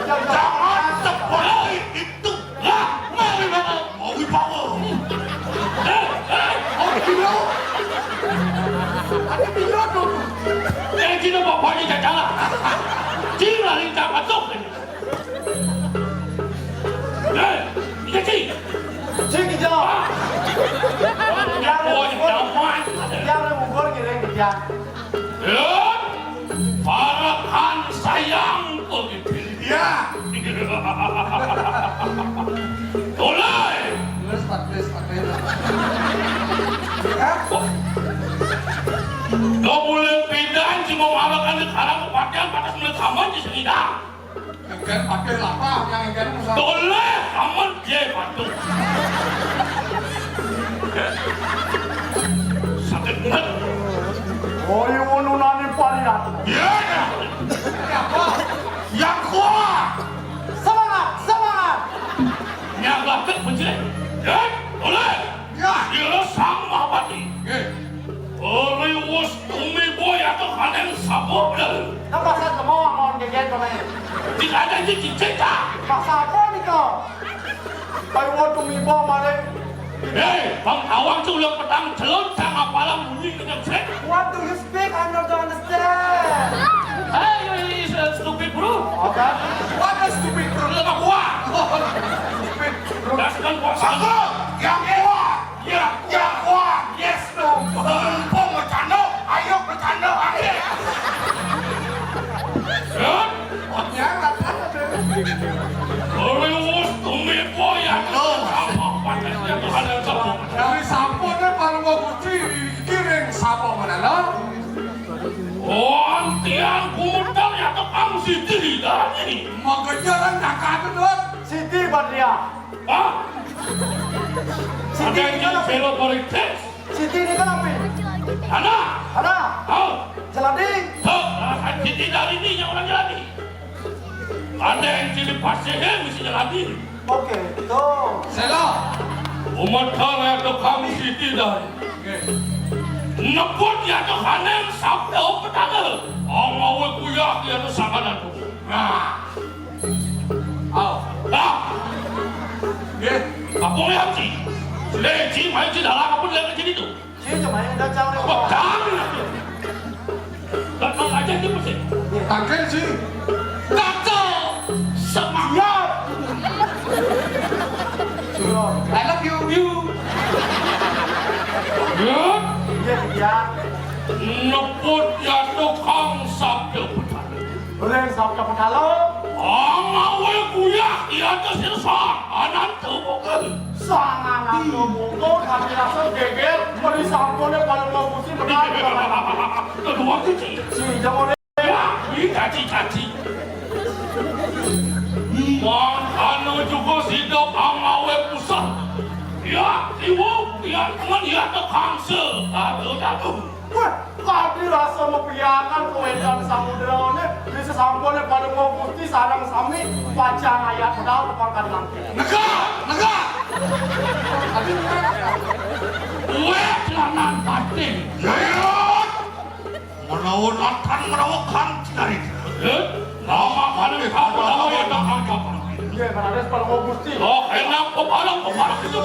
Jangan seperti itu. Lah, mari, mari. Mau dibawa. Eh, eh. Mau dibawa. Ada pilot dong. Eh, kita bapaknya jalan. Cing lari tak masuk. Eh, iya, Cing. Cing, hijau. Ah. Yang Oh, yang nyaman. Yang ngumpul ngiring dia. Ya, parakan sayang pemimpin. Ya. Mulai. Terus, Pak, terus, Pak, terus. Ya. Kau mulai pindah, cuma marakan sekarang kepatihan, patah mulai kamu di sini dah. Engken pakai lapa, yang engken usah. Toleh amat dia patuh. Sakit bener. Oh, iya, nunani pariat. Iya, iya. Apa? Yang kuat. Semangat, semangat. Yang laki mencret. Ya, toleh. Ya. Kira sang Mahapati. Nggih. Ora wis tumiba ya kok kaneng sapa, Bro? Nang pasar kemo angon geger kene. Dikandani cicit ta? Pasar apa nika? Ayo tumiba maring. Hei, Bang Tawang tuh ulang petang celon cang apalah munyi kenyang sik. What do you speak? I don't understand. Hey, you is a stupid bro. Oke. What a stupid bro? Lemah kuat. Stupid bro. Daskan kuat. Satu, yang kuat. Ya, ya, wah, yes, no. Mumpung bercanda, ayo bercanda, ayo. Ya? Terus, tumiba ya, no. Apa, apa, ya, Tuhan, ya, Tuhan. Dari sampun, eh, Pak Lumo Gusti, kiring sapa mana, lo? Oh, tiang kumudal ya, tukang siti, tadi. Magejaran, nak, Dut. Siti Badriah. Hah? Siti ini kan apa? Belok politik. Siti ini kan apa? Anak. Anak. Tahu. Jeladi. Tahu. Nah, kan Siti dari ini yang orang jeladi. Ada yang cili pasirnya mesti jeladi. Oke, tuh. Sela. Umat kala tukang Siti dari. Oke. Neput ya tuh kaneng sampai petala. Amawe kuyah ya tuh sanganan tuh. Nah. Aw. Dah. Nggih. Apa ya, Ci? Sudah, Ci, main Ci dalam apa dia kerja itu? Ci, cuma yang udah cang. Apa cang? Datang aja dia mesti. Tangkil, Ci. Kacau. Semangat. Siap. I love you. You. Ya? Iya, iya. Neput ya tukang sabda petala. Ora sabda petala. Amawe kuyah ya terus sanganan tubukan. Sanganan tubukan, kami rasa geger, meri sampune paling mau pusi benar. Kedua siji. Si jangan Ya, ini caci-caci. Mangkana juga sida amawe pusat. Ya, iwo, ya, teman, ya, tekangse. Aduh, aduh. Wah, kadi rasa mapiyangan kawentan samudrane, di sesampune Paduka Gusti sareng sami pacang ayat medal tepang kadi mangke. Negak, negak. Kowe lanang batin. Ya, ya. Menawa natan menawa kang cinari. Eh? Nama paling kau menawa ya tak angkat. Nggih, Raden Paduka Gusti. Oh, enak pepalang, pepalang itu.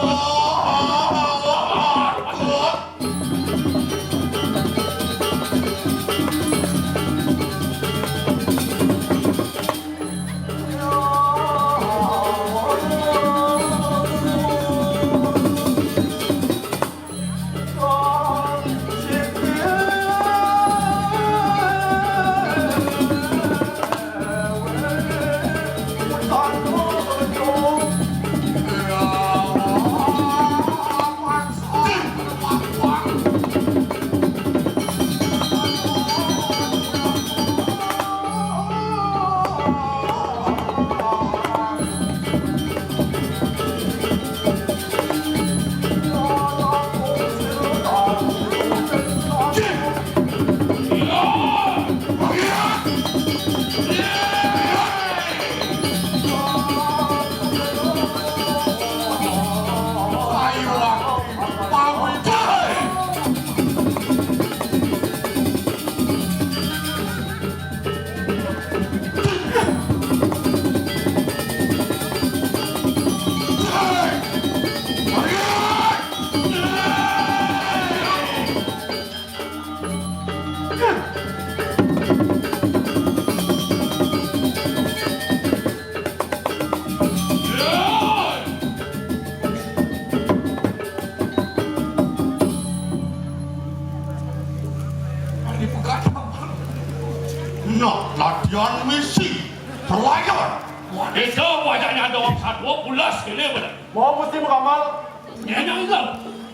Misi, terlayar. Wah, desa wajahnya ada orang satu, pulas kene bener. Mau mesti meramal. Nyanyi itu.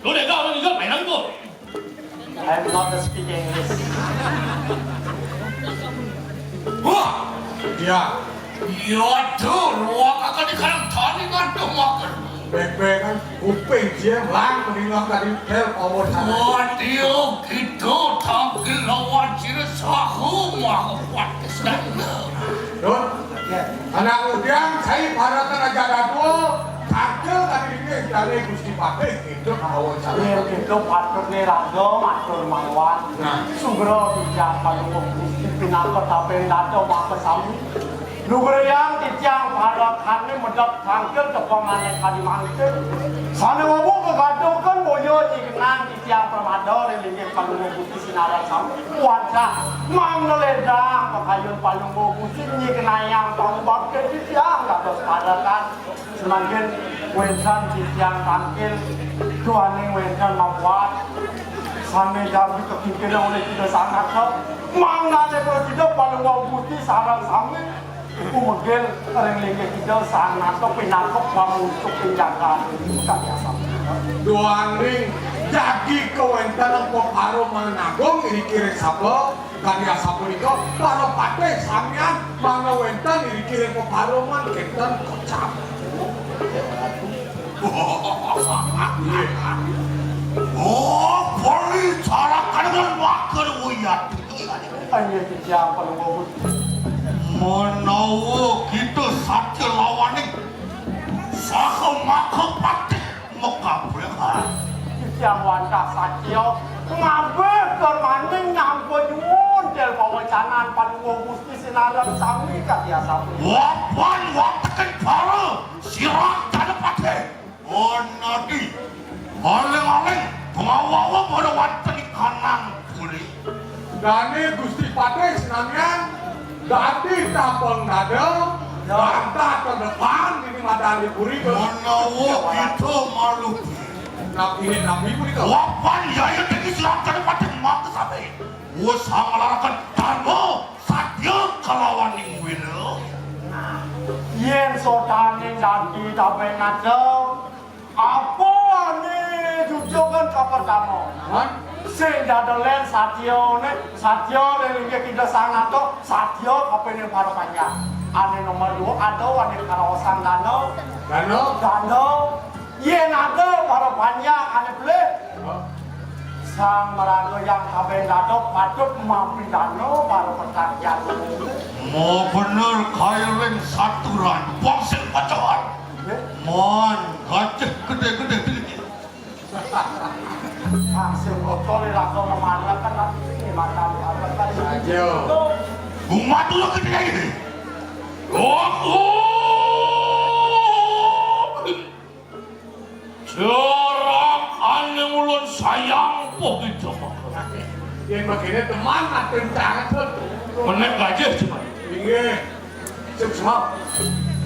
Lu deka orang itu, main itu. I'm not speaking English. Wah, ya. Ya tuh, ruang akan dikarang tani ngantuk makan. Bebek kan kuping dia lang meninggal tadi tel power sana. Waduh, gitu tangkil lawan ciri sahu mau kuat kesana. Don, anak udang saya para raja dadua, tangkil tadi ini dari Gusti Patih. Itu kawasan. Iya, itu patut nih raga matur mawon. Nah. Sugra titiang panuwun Gusti pinaka taping dada maka sami. Lugrayang titiang parakane medhep tangkil tepangane kadi mangke. Sane wau kegaduhken boya nyigenang titiang pramada ring linggih panuwun Gusti sinareng sami. Wajah mangda ledang pakayun panuwun Gusti nyigenayang pangubakti titiang dados parekan. Semangkin wénten titiang tangkil, duaning wénten mabuat, sané jagi kekingkiran olih Ida Sang Nata. Mangdané prasida panuwun Gusti sareng sami, tumegil ring linggih Ida Sang Nata pinaka pamuncuk ing jagat kaliyan sami. Duaning jagi kawéntenan peparuman agung iriki ring saba. Kadi asapunika, para patih samian mangda wénten iriki ring peparuman kénten kocap. Oh, beli cara kadang makan uyat. Ayo, titiang panuwun. Menawa kita satya lawaning saha maka patih. Mekabehan. Titiang wantah satya ngabih karmaning nyampun nyuwun til pawecanan panuwun Gusti sinareng sami kadi asapunika. Wapan watekin para sirah Janapati. Onadi. Aling-aling pangawawa pada wonten ing kanang puri. Dane Gusti Patih sinamian dadi tapeng dada, ya, bantah terdepan dini madan di puri. Menawa kita malu. Nabi, nabi punika. Wapan yaya tinggi silakan Patih mangga sami. Wes nglaraken dharma satya kalawaning wira. Yen sodane dadi tapeng dada, apa ane jujugan kapertama? Hah? Sing dadelen satyane, satya ning inggih Ida Sang Nata, satya kapining para panjang. Ane nomor dua ada ane karaosan dana. Dana? Dana. Yen ada para panjang ane pelih. Hah? Sang maraga yang kabeh dada patut mampi dana para petang jago. Mau bener kairing saturan, bangsa pacaran. Mon, gajah gede-gede dikit. Hasil botol di raga memarah kan ini mata apa tadi? Ayo. Umat dulu gede ini. Oh, oh. Jarak aning ulun sayang poh itu. Yang begini teman atin tangan tuh. Menek gajah cuma. Iya. Sukses.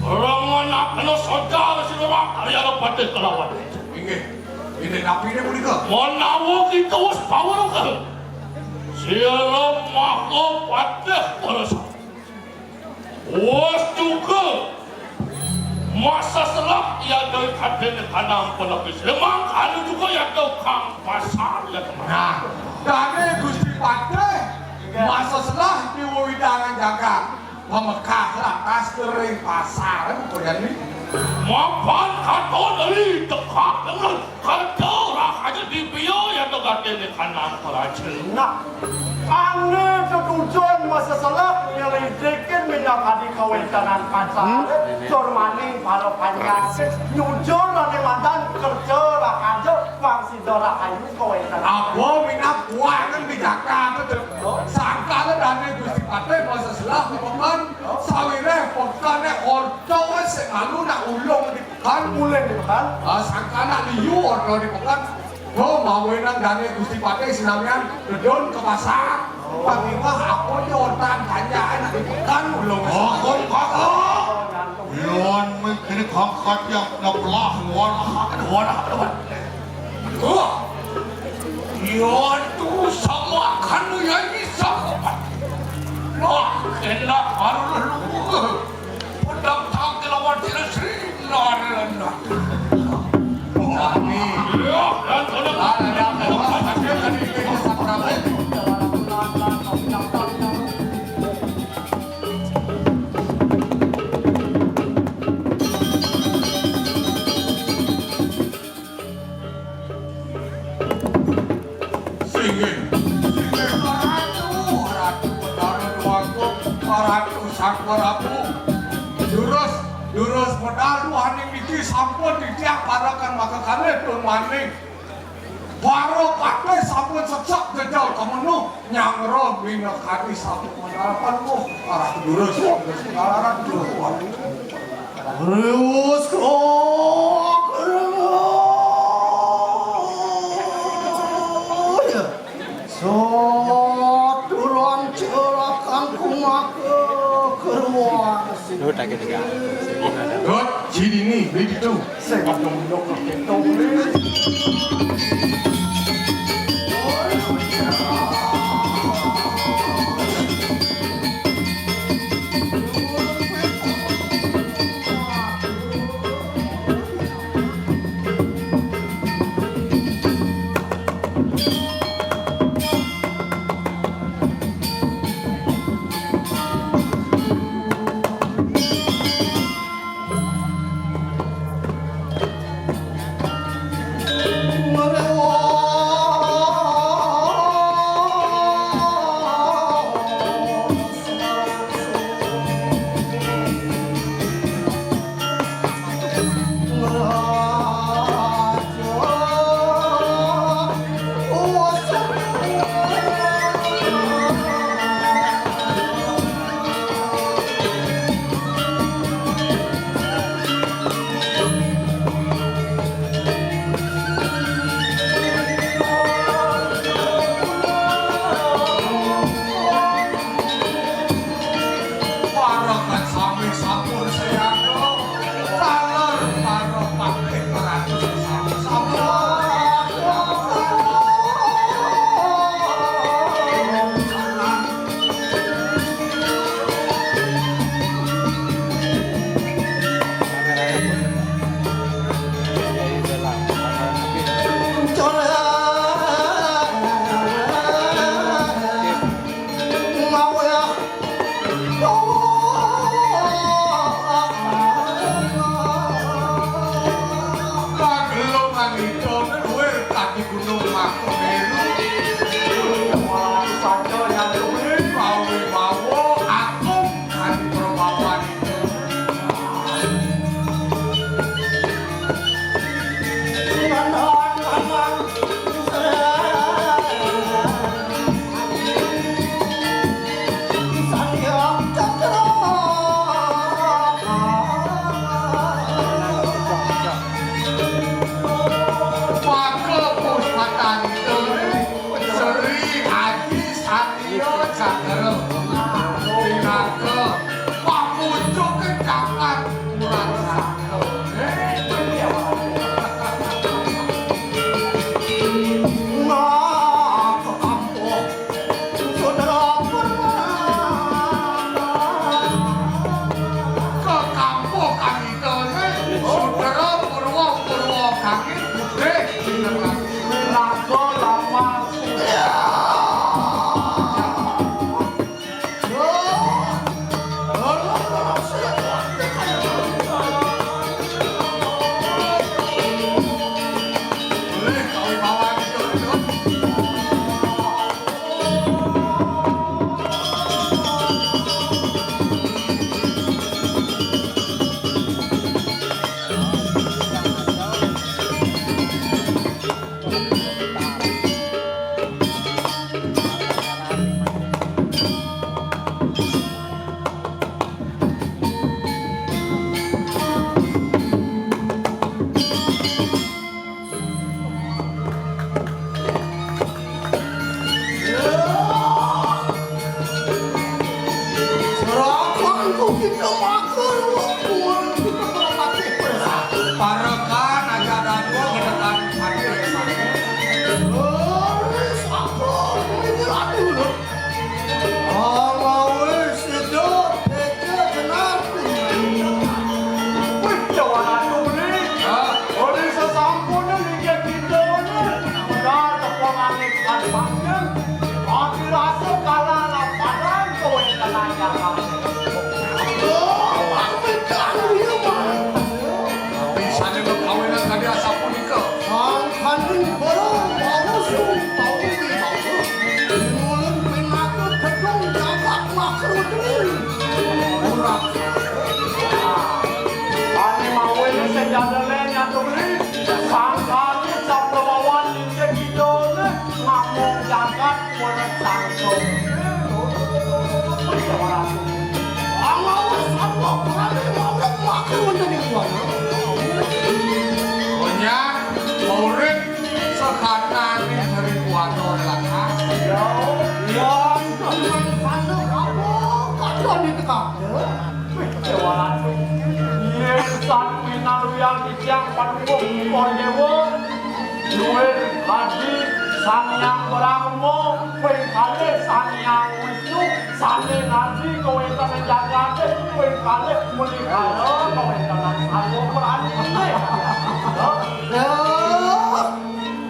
Orang anak kena sodar si orang karya patih kelawan. Inggih. Ini napi ini punika? Menawa kita wis pawruka. Sira maka patih terus. Wis juga masa selah ya dari kadene kanang pelebis. Lemang anu juga ya tau kang pasar ya teman. Nah, dane Gusti Patih masa selah di wewidangan jagat. Pamekah lantas kering pasar, koyan ni. Mapan katon ri tekak dengan kerja rahaja di bio ya to gatene kanang peraja. Nah, ane tetujon masa selah nyelidikin minyak adi kawentenan pasar, hmm? Tur maning para panjang, nyujur ane madan kerja rahaja, pang sida rahayu kawentenan. Apa minat kuangan di Jakarta, sangkala dane Gusti Patih masa selah pemon. Sawireh pekane orta wis sing anu nak ulung di pekan, ulih di pekan. Ah, sangkana liu orta di pekan. Ho, mawinan dane Gusti Patih sinamian dedun ke pasar. Pangingah apa ya orta kanjake nak di pekan ulung. Oh, kok kok. Yon mikir kangkat yang ngebelah warah warah. Wah. Yon tu sama kan ya ini sama. Wah, enak baru lu. Pedang tangkil lawan tidak sering lari. Wah, ini. Ya, dan ada. Singgih, singgih Ratu, Ratu Betara Déwagung, Ratu Satwa Rabu. Jurus, jurus Betara Waning niki sampun titiang parekan maka kalih Tun Waning. Para patih sampun sesek jejal kemenuh, nyanggra minakadi sampun manarapan. Wah, Ratu Durus, Ratu Durus, Ratu Durus. Riwus kok. Sadurung celakan kumaka keruan. Dut, lagi tiga. Dut, sini nih, beli itu. Saya nggak mau dok, dok, dok. Para kasami sampun sayana, taler para patih ratus sami sampun. Kagelungan ito luwih kadi gunung Mahameru. Saja yang luwih mawi-mawa agung kadi perbawan ito. Maka puspatanita Sri Aji Satya Cakra pinaka pamucuk jagat Purasaka. Nah, kekampuh Sudra Purwa. Kekampuh kangitane Sudra Purwa, Purwa kangit putih. Raga Lama. Parekan aja dadua gedekan hadir. Wis aku ini lagi lho. Alawe Sané kawénan kadi asapunika. Sangkaning para manusa pawibawa. Mulih pinaka gedung jagat makrutu. Ora. Ané mawon sing jadalé nyaturi. Sangkaning sabda wawan inggih kidone. Ngamong jagat urip sangka. Angawis sarwa prane mawrek mati wonten ing wana. Konyang urip sekanane dari wana lan. Ya, ya, teman kandung apa? Kadang ditekak. Wih, Dewa Landu. Yen sami naluyang titiang paduka Upa Dewa, luwih adi Sang Hyang Brahma, ping kalih Sang Hyang Wisnu, sane ngadi kawéntenan jagate, ping kalih melikara kawéntenan sarwa prani. Ya.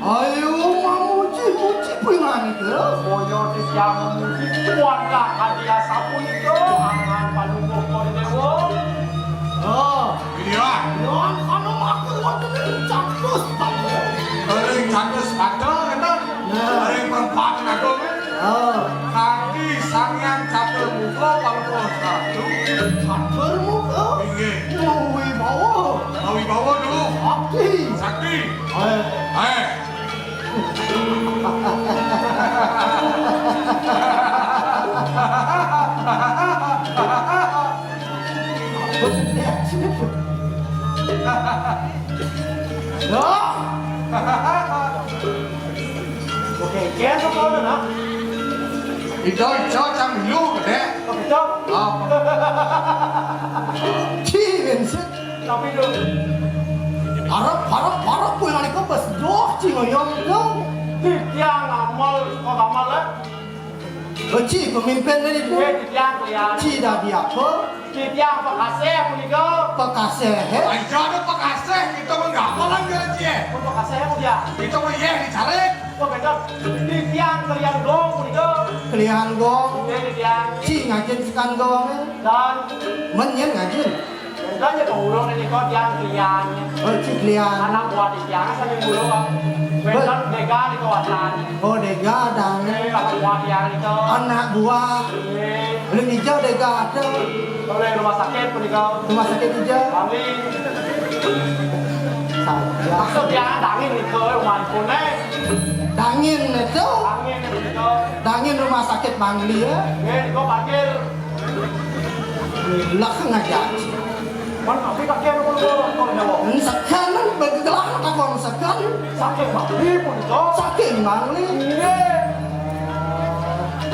Ayo mamuji-muji pinganika. Kaya titiang mamuji kuatlah kadi asapunika, angan palungguh para dewa. Oh. Iya. Nuwun kana matur wonten ing Catus Patra. Ing Catus Patra, ngeten. Nah. Ing perempatan agung. Oh. Kadi Sang Hyang Catur Muka, Palungguh Ratu. Catur Muka? Inggih. Mawibawa. Mawibawa dulu. Sakti. Sakti. Eh. Eh. Loh. Oke, kian sepuluh, nah. Ijo, ijo, cang yu, gedé. Oh, ijo. Oh. Ci, bensin. Tapi lho, arep, arep, arep kuwi nalika bes doh ci ngoyong to. Titiang ngamel, kok ngamel, eh? Oh, ci pemimpin niku. Nggih, titiang kaliyan. Ci dadi apa? Titiang pekasih punika. Pekasih, he? Ayo ada pekasih, kita mah gamelan ya, Ci, eh. Oh, pekasih apa dia? Kita mah yeh dicarik. Oh, betul. Titiang kaliyan gong punika. Kaliyan gong. Nggih, titiang. Ci ngajin sekan gong, eh? Dan men yen ngajin. Wénten ya pengurung nika tiang klian. Oh, ci klian. Anak buah di tiang sami ngurung. Wénten dega di kawasan. Oh, dega dang. Eh, anak buah tiang nika. Anak buah. Eh. Belum hijau dega ada. Oleh rumah sakit punika. Rumah sakit hijau. Bangli. Saja. Maksud tiang dangin nika rumah pun, eh. Dangin itu. Dangin punika. Dangin rumah sakit Bangli ya. Nggih, nika panggil. Lah ngajaji. Wan, tapi kakek aku lupa nonton nyawa. Sekan, begelah takon sekan. Saking Bangli punika. Saking Bangli. Nggih.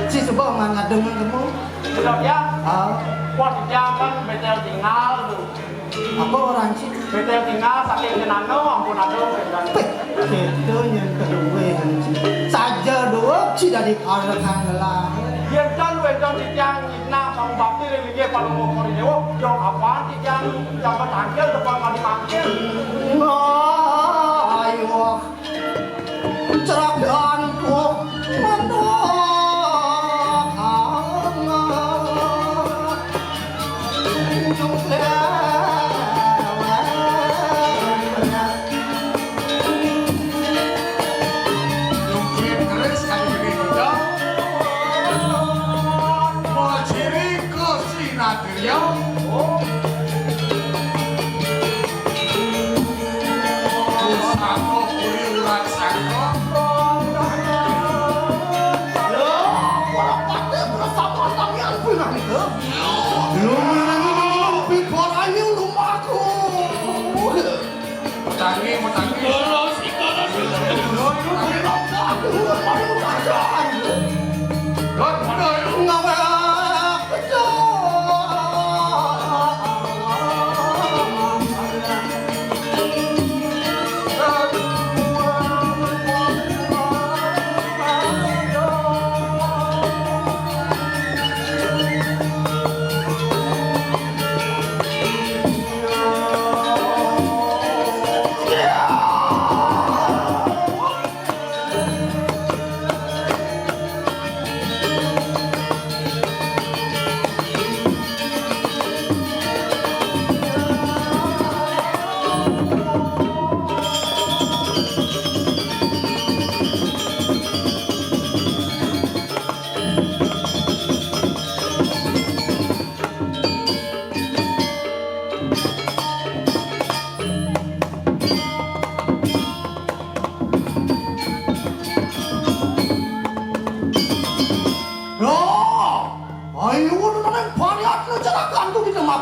Ci coba mangadeng temu. Sudah ya? Ah. Wah, dia kan betel tinggal tuh. Apa orang ci? Betel tinggal saking jenano ampun aduh. Peh, gitu yang kedua yang ci. Saja dua ci dari para kanggelah. Yen kan wedang titiang Nah, kamu bakti ring linggih Palungguh Kori Dewa, yo apaan titiang jabat tangkil depan mati mangkil. Nah, ayo. Cerakan ku mendoakan. Jungkir. Jungkir keris kali ini kita. Wajiri Gusti Nadirya. Pusaka puri urat sangka. Lho, para patih, para sampeyan samian punah nika. Lho, piborayu lumaku. Tangi, tangi. Terus, terus.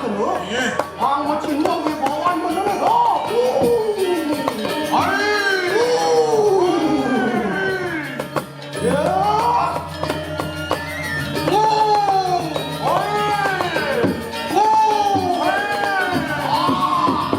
Iya. Wong mau cinggung di bawah bener. Oh. Hai. Ya. Oh. Hai. Oh. Hai. Ah.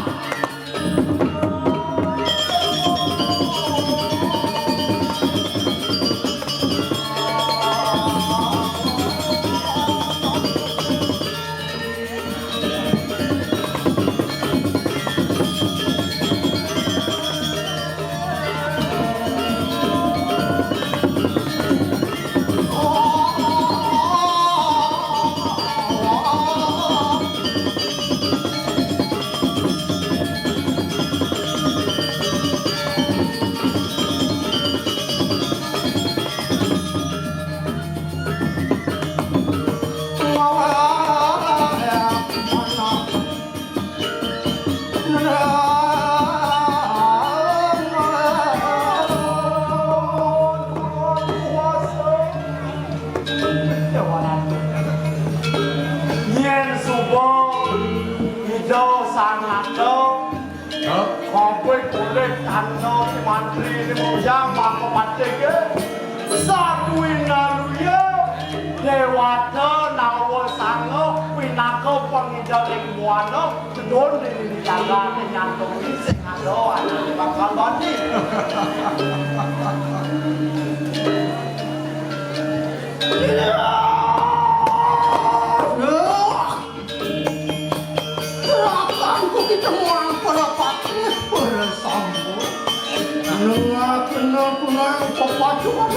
Yén suba Ida Sang Nata, kabéh kulit tanda mantri di mujang maka patih ke. Satu inaluya, Déwata Nawa Sanga pinaka pangida ing buana, sedon di diri jagaté nyantung sing ada anané bakal bani. Rakanku kita muang pada patih pada sampo. Nengah kena kunang pepacuan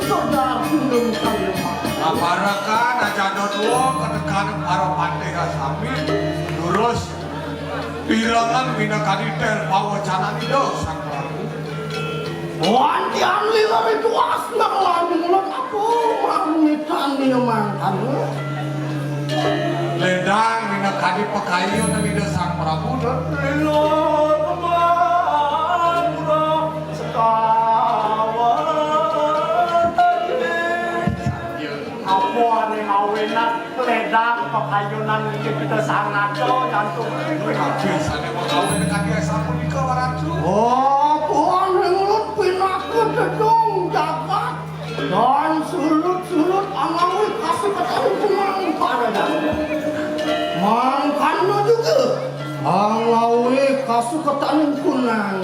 saudara belum kaya. Aparakan ajana dua ketekan para patih sami lurus pirengan minakadi tel pawacanan Ida Sang Prabu. Wantian lila rituas nang lami mulut apa marmitan dia mangkana. Ledang minakadi pakayunan Ida Sang Prabu, Dut. Lila kemamura sekawan. Iya. Apa ané mawinan ledang pakayunan iki kita sangada jantung. Kabéh sané makawin kadi asapunika, Waraju. Oh, puan ring ulun pinaka dedung jagat. Dan sulut-sulut amawi kasukatan kumang para jagat. Mangkana juga. Angawé kasukatan kunang.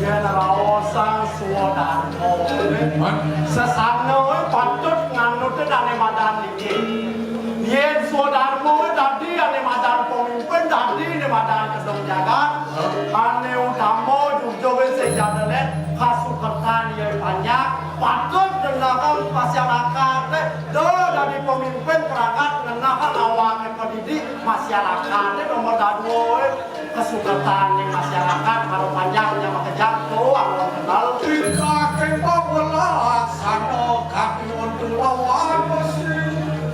Yén raosang swadarma, sesana patut nganut dané madan niki. Yén swadarma dadi ané madan pemimpin, dadi ané madan kedung jagat, ané utama jujur sing jana lét kasukatan ya panjak, patut ngenahang masyarakat, do dadi pemimpin perangkat ngenahang awaké pendidik. Masyarakat, eh, nomor dadua, eh, kasukatan ning masyarakat, karo panjak, nya makejang, tuh, aku kenal. Tingkah tembak welas, sana kaki untung lawan besi.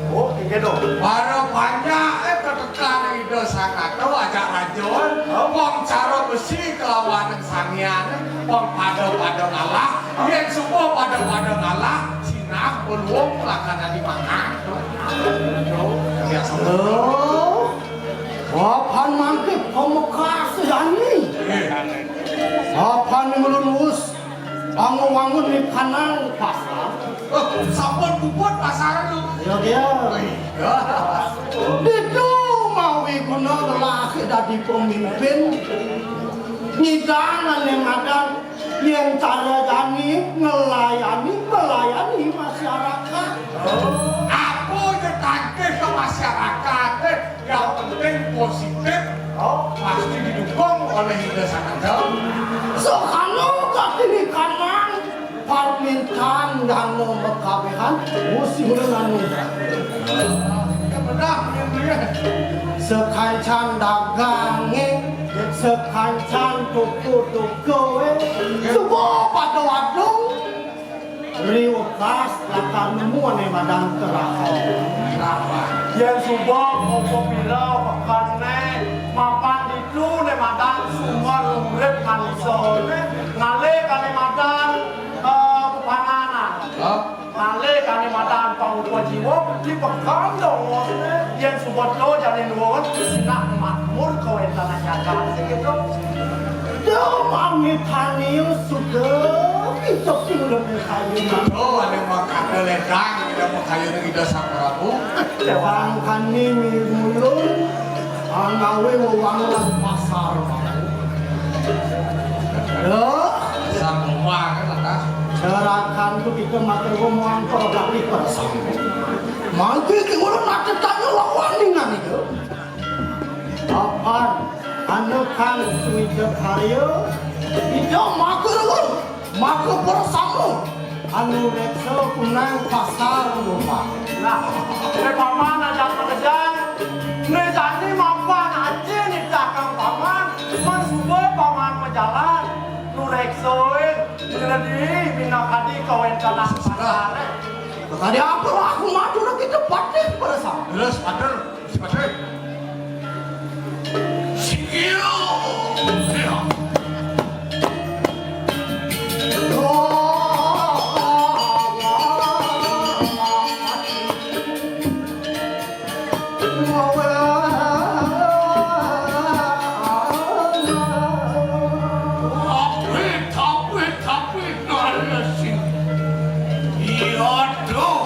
Oh, inggih, dong. Para panjak, eh, ketekan Ida Sang Nata, ajak rajun. Oh. Wong cara besi kelawan sangian, wong pada-pada ngalah. Yén suba pada-pada ngalah, sinah, peluang, lakana dimakan. Biasa. Loh, apan mangke pamekas jani? Apan ulun wus angu-angun di kanang pasar? Oh, sampun puput pasar lu. Ya, ya. Wih, ya. Ditu mawi guna lelaki dadi pemimpin. Nyidang ane madan. Yén cara jani nglayani, melayani masyarakat. Apa aja tagih ke masyarakat, eh, yang penting positif, oh, pasti didukung oleh Ida Sananda. Sakana katinikanang parmintan dana makabehan, musti ulun anu. Ya, benar, ya, ya. Sakancan dagange, sakancan toko-toko. Kowe suba pada wadung, riwekas lakar nemu ane madan kerahan. Yén suba apa pira wekasne mapan ditu ne madan sumber urip manusa ne, ngalih kane madan, eh, panganan. Hah? Ngalih kane madan pangukuran. Jiwa dipegang dongosné, yén suba tela jani nuwun, sinak makmur kawéntenan jagat sing kéto. Duh, mami tani suka, kita sing lebih kayu. Oh, ada makada ledang, ada makayun Ida Sang Prabu. Sangkané milih mulung, angawé wewangunan pasar. Duh. Sang Umar, kan, Tata? Serakan tu kita matur ngomong kalau tapi perasaan. Mangke ki ulun ate tanya lawan dengan itu. Apan, anu kang suwija karya, ida maka rewen, maka persama. Anu reksa kunang pasar rumah. Nah, eh, paman ajak makejang. Né jani mapan aja nih belakang paman. Mén suba paman majalan. Nu reksain, dina diri, minakadi kawéntenan pasar. Tadi apa aku matur kita patih perasaan. Terus, pater. Sipatih. Singgih. Tapi, tapi, tapi, narasi. Iya, duh.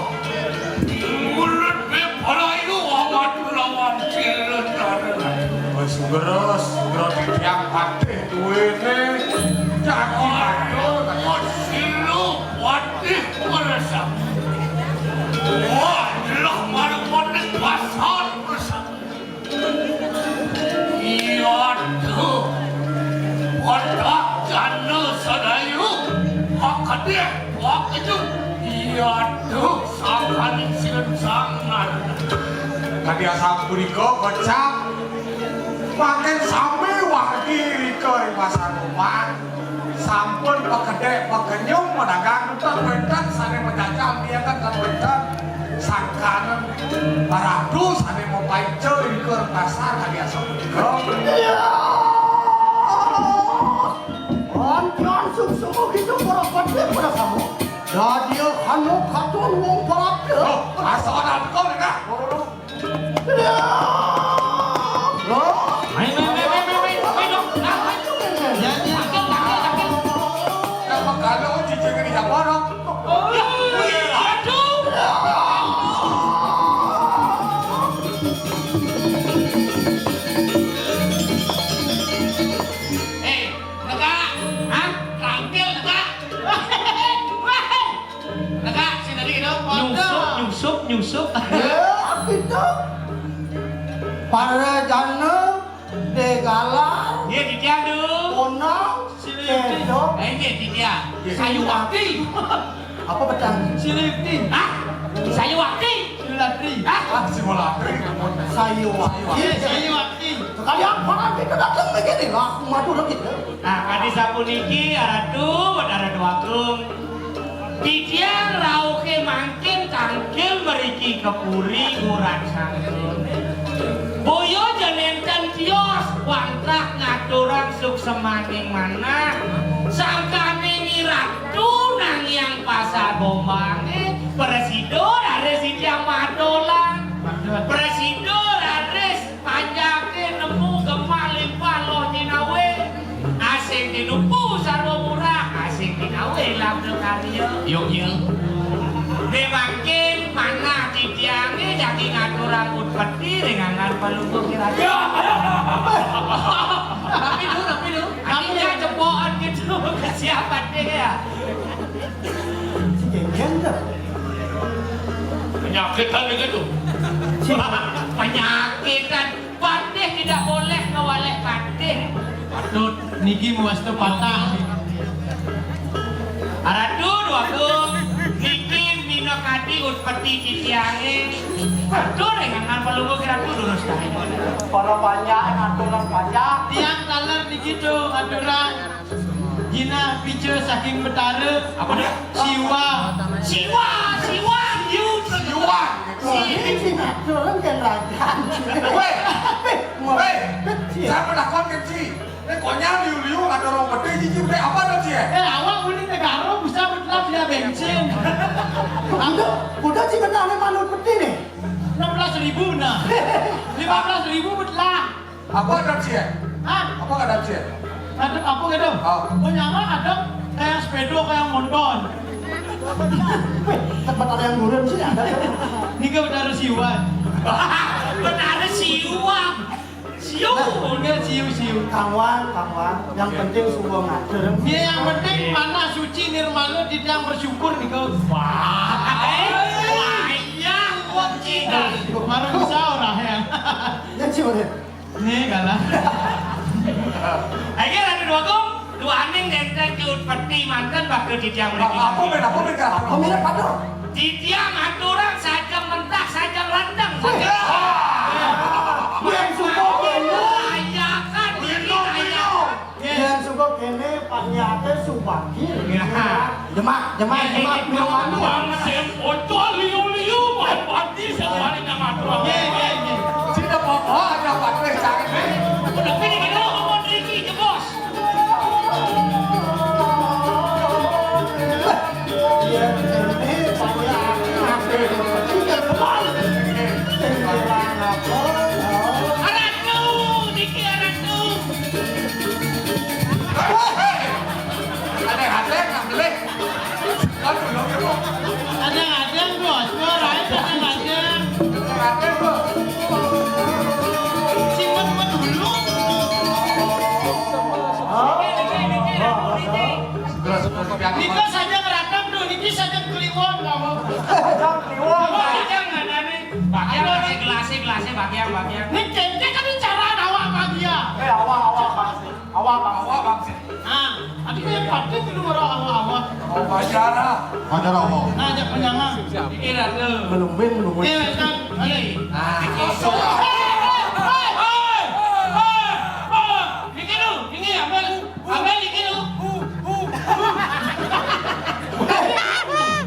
Mulut Perayu amat lawan sila sarana. Wis ngeres, ngeres titiang patih duwene. Jagi matur. Aduh, sila patih meresap. Wah, lah marepone pasar meresap. Iya, duh. Otak jana sadayu. Pakedih, pakejut. Iya, duh. Sangkaning siun sangan. Kadi asapunika kocap, mangkin sami wargi rika ring Pasar Bombang sampun pakedek pakenyum madagang, ten wénten sané majajal, mangkin ten wénten sangkaning paratu sané mapaica rika ring pasar kadi asapunika. Antian suksma kita para patih para sama. Dadia hanu katon wong parapta. Oh, asa ada kau ni nah. Loh. Loh. Mai, mai, mai, mai, mai, mai, mai, dong. Nah, mai. Ya, ya. Tangkil, tangkil, tangkil. Dah pagalo cicing ni siapa dong? Oh, iya. Aduh. Eh, negak. Hah? Tangkil, negak. Negak, sing tadi gitu. Nyusup, nyusup, nyusup. Ya, gitu. Para jana, Dé Galar. Iya, titiang, duh. Onang, Siliti. Tedok. Eh, iya, titiang. Sayuwakti. Apa petang? Siliti. Hah? Sayuwakti. Silatri. Hah? Ah, Siwalakri. Sayuwakti. Iya, Sayuwakti. Sekali apa nanti kita datang begini lah, madu lagi. Nah, kadi sapuniki, Aratu, Aratu Agung. Titiang rauhé mangkin tangkil mriki ka puri ngurang sangkané. Boya ja nénten tios wantah ngaturang suksemaning manah. Sangkané Nyi Ratu nang Hyang Pasar Bombangé, prasida raris titiang madolang. Prasida raris Panjaké nemu gemah limpah loh nyinawé. Asing tinuku sarwa murah, asing nyinawé labda karya. Yuk, yuk. Dé mangkin manah titiangé jagi ngaturang utpeti ring anggan Palungguh Kiratu. Ya, ya, ya. Tapi lu, tapi lu. Artinya cepokan gitu, kesiapan deh ya. Si Genggeng tuh. Penyakitan begitu. Penyakitan. Patih tidak boleh ngewaleh patih. Patut niki mawasta patah. Aratu Déwa Agung, niki minakadi utpeti titiangé. Atur ring anggan Palungguh Kiratu durus tahi. Para panjak, atur panjak. Tiang taler niki tuh aturan. Jinah pica saking Betara. Apa dia? Siwa. Siwa, siwa, yu. Siwa. Ini Cina turun kan rajan. Weh. Weh. Kecil. Saya pernah kon kecil. Ini konyol liu-liu ada orang gede cici gede apa tuh cie? Eh, awak uli negara bisa betul. Bensin. Kuda, kuda sing kenal manut peti nih. Enam belas ribu nah. Lima belas ribu betelah. Apa ada sih ya? Hah? Apa ada sih ya? Ada apa gitu? Oh. Menyala ada kayak sepeda, kayak motor. Tempat ada yang nurun sih ada. Ini kan udah ada siuan. Benar ada siuan. Siu, enggak siu, siu. Kang Wan, Kang Wan, yang penting sungguh ngatur. Ya, yang penting mana suci nirmana di yang bersyukur nih kau. Wah, eh, wah, iya, wong Cina. Kemarin bisa orang ya. Ya, siu deh. Nih kalah. Akhir ada dua kong, dua aning nenten ke peti manten bakal di tiang mereka. Apa beda, apa beda? Apa beda, apa? Di tiang aturan saja mentah, saja lantang, saja. Wah. Yang suka kene. Layakan diri, layakan. Yang suka kene, paniate subakir. Ya. Jemak, jemak, jemak, jemak. Bang Sem, ojo liu-liu, main pati setiap hari nang aturan. Ye, ye, ye. Sini apa, apa, ada apa, apa, cari. Udah pilih, kita ngomong Ricky, jebos. Aratu, niki aratu. Ada yang ada, nggak boleh. Aduh, lo, lo. Ada yang ada, bos. Gua lain ada yang ada. Ada yang ada, bos. Simpen dulu. Hah? Niki saja ngerakam tuh, niki saja kliwon kamu. Kliwon. Kliwon, jangan aneh. Bagian pakai gelasnya, gelasnya bagian, bagian. Ini kente kan bicara awak bagian. Eh, awak, awak, Bang. Awak, Bang. Awak, Bang. Nah, tadi kayak pakai dulu orang awak-awak. Oh, pacara. Pacara awak. Nah, ajak penyama. Pikiran lu. Belum, belum. Eh, kan. Nah. Kosong. Eh, eh, eh, eh, eh, eh. Niki lu, ini ambil, ambil niki lu.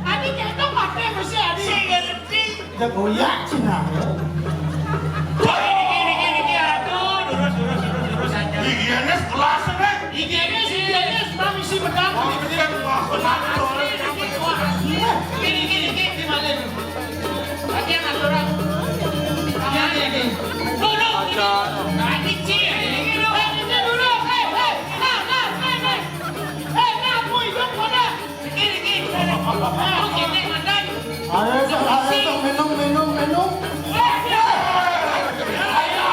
Adi ketok pakai besi, Adi. Si ngerti. Dia goyak Cina. Wah, niki, niki, niki, aduh, lurus, lurus, lurus, lurus aja. Higienis kelas, nih. Higienis, higienis, Bang, isi bedak. Oh, ini kan, wah, benar, lurus. Niki, niki, niki, gimana? Lagi yang aturan. Iya, iya, iya. Duduk. Ada. Nah, ini Ci, ini dulu. Eh, ini dulu. Eh, eh, nah, nah, eh, eh. Eh, nah, aku hidup mana? Ini, ini. Eh, aku gini, mantan. Ayo, ayo, ayo, minum, minum, minum. Eh, eh. Ayo.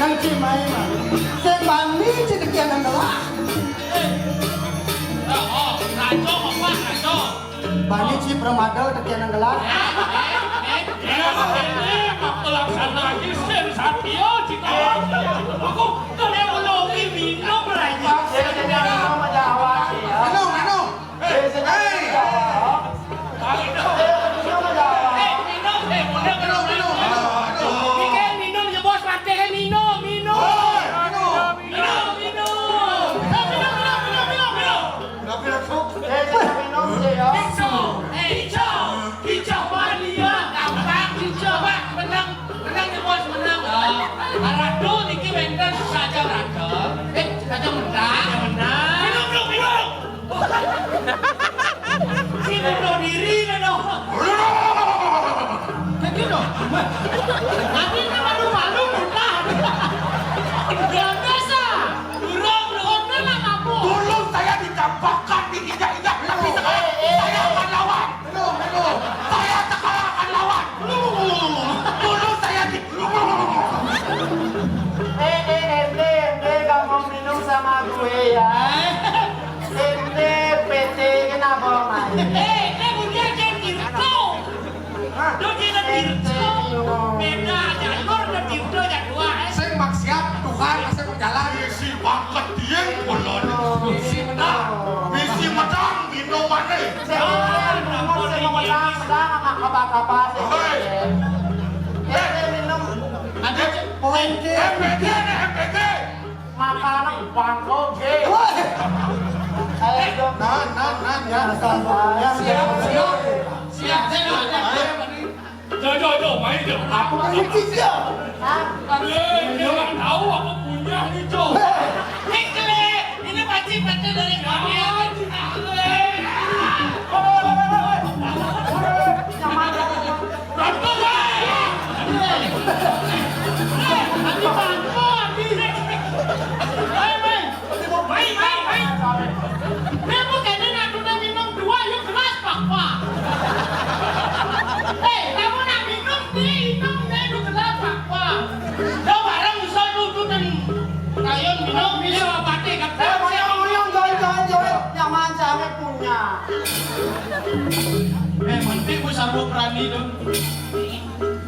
Kan Ci main, Bang. Sing bani Ci tekian nang gelah. Bani Ci Pramada tekian nang gelah. Iya, ini pelaksana Isen Satya Citawati. Aku kena ulungi minum lagi. Minum, minum. Hei, hei. Eh, minum, eh, minum, minum, minum. Minum, minum, ya, Bos, mati, eh, minum, minum. Hei, minum. Minum, minum. Eh, minum, minum, minum, minum, minum. Hijau, eh, hijau. Hijau mania, gampang. Hijau, Pak, menang. Menang, ya, Bos, menang. Ah, Ratu niki wénten saja Ratu. Eh, saja menang. Saja menang. Minum, minum, minum. Si bunuh diri, dah dong. Begitu. Tadi kan malu-malu, muntah. Nggak bisa. Burung, burung, apa? Dulu saya dicampakkan, diinjak-injak, tapi sekarang saya akan lawan. Saya sekarang akan lawan. Dulu saya di Apa-apa sih? Hei. Eh, minum. Ada cek. Poin ke. M P G, ada M P G. Makanan bangko ge. Woi. Ayo dong. Nah, nah, nah, ya. Asal bayar. Siap, siap. Siap, siap. Ayo. Jauh, jauh, jauh, main jauh. Aku main kecil. Hah? Eh, dia nggak tahu aku punya nih, Cok. Hei. Ini klik. Ini pasti, pasti dari kami. Yang mana? Bantu, Bang! Hei, hei, hei. Hei, bukan ini, aku udah minum dua, yuk gelas, Pak, Pak. Hei, kamu nak minum, nih, minum, nih, yuk gelas, Pak, Pak. Udah bareng, bisa duduk dan kalian minum, bisa apa, kan? Eh, mau yang, mau yang, join, join, join. Nyaman, saya punya. Eh, mending gue sanggup berani dong.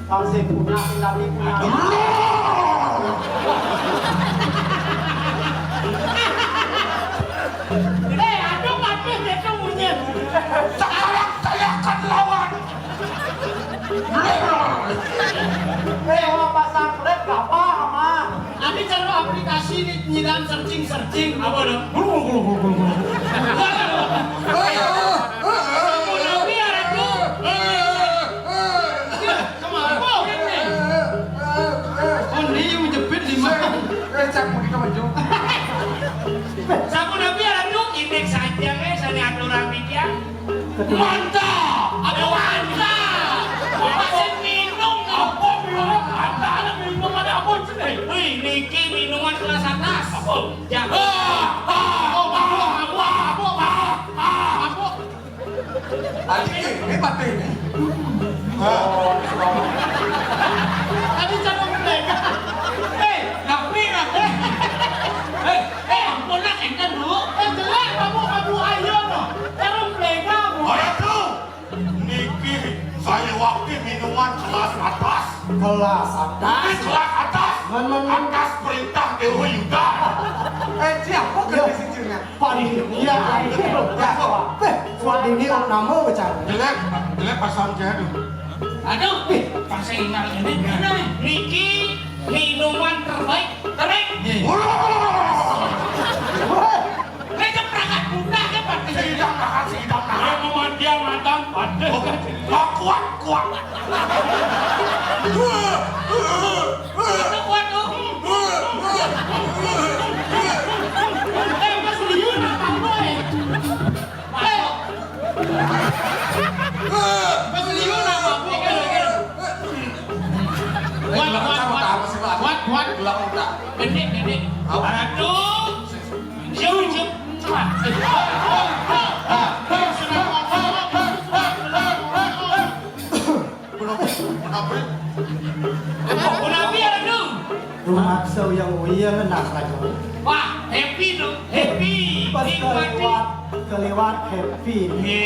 Kalau saya punya, tapi punya. Eh, aduh, mati dia tuh bunyi. Sekarang saya akan lawan. Eh, mau pasang klep gak apa, Ama? Adi cara aplikasi ini nyiram searching, searching. Apa dong? Gulu, gulu, gulu, gulu, gulu, gulu. Tapi ada tuh. Kemana? Oh, ini. Oh, ini yang menjepit di mana? Eh, cak, mau kita maju. Sapu nabi ada tuh, indeks saja, eh, sani aturan dia. Mantap! Apa mantap? Masih minum, apa minum? Ada, ada minum, ada apa sih? Wih, niki minuman kelas atas. Apa? Jago. Ah, ah, ah, ah, ah, ah, ah. Anjing, ini mati ini. Ah. Tadi jangan mereka. Eh, tapi, eh, eh, ampun lah, enten dulu. Eh, jelek kamu, kamu ayo no. Terus mereka, Bu. Ayo tuh. Niki, saya waktu minuman kelas atas. Kelas atas? Ini kelas atas. Men, men, men. Atas perintah Dewa Yuda. Eh, siapa kerja sijilnya? Panitia, ayo. Ya, Pak. Eh, suat ini nama bicara. Jelek, jelek pasang saya tuh. Aduh, eh, pas saya ingat ini, niki minuman terbaik, terbaik. Wah. Ini kan perangkat muda kan, Pak? Sidang tahan, sidang tahan. Dia memandiang mantan, Pak. Oh, kuat, kuat. Itu kuat tuh. Eh, Mas Liu, apa, Boy? Eh. Mas Liu, apa, Boy? Kuat, kuat, kuat. Kuat, kuat. Pendek, pendek. Apa? Aduh. Jauh, jauh. Muah. Belum, kenapa? Kenapa ya, Dum? Lu maksa yang uyang nak lagi. Wah, happy dong, happy. Pas nikmati. Kelewat, kelewat happy. Ye.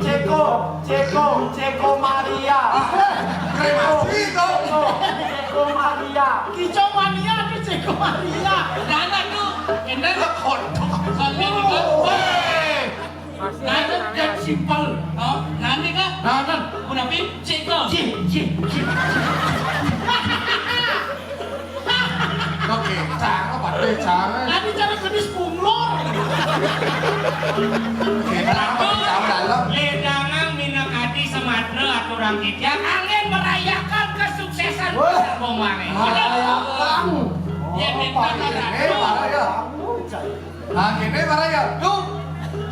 Ceko, Ceko, Ceko Maria. Ah, kremasi dong. Ceko, Ceko Maria. Kicau mania tuh Ceko Maria. Nana tuh, enak. Kontol. Soalnya juga. Weh. Nana dan simpel. Oh, nana kah? Nana. Kenapa? Ceko. Cek, cek, cek. Oke, cara apa deh, cara? Tadi cara kedis bunglon. Oke, cara apa deh, cara dalam? Ledangan minangkati Sumatera aturan kita angin merayakan kesuksesan. Wah, besar Bombange. Merayakan. Ya, oh, minta Pak R T, ratu. Pak R T. Nah, gini, Pak R T. Duh,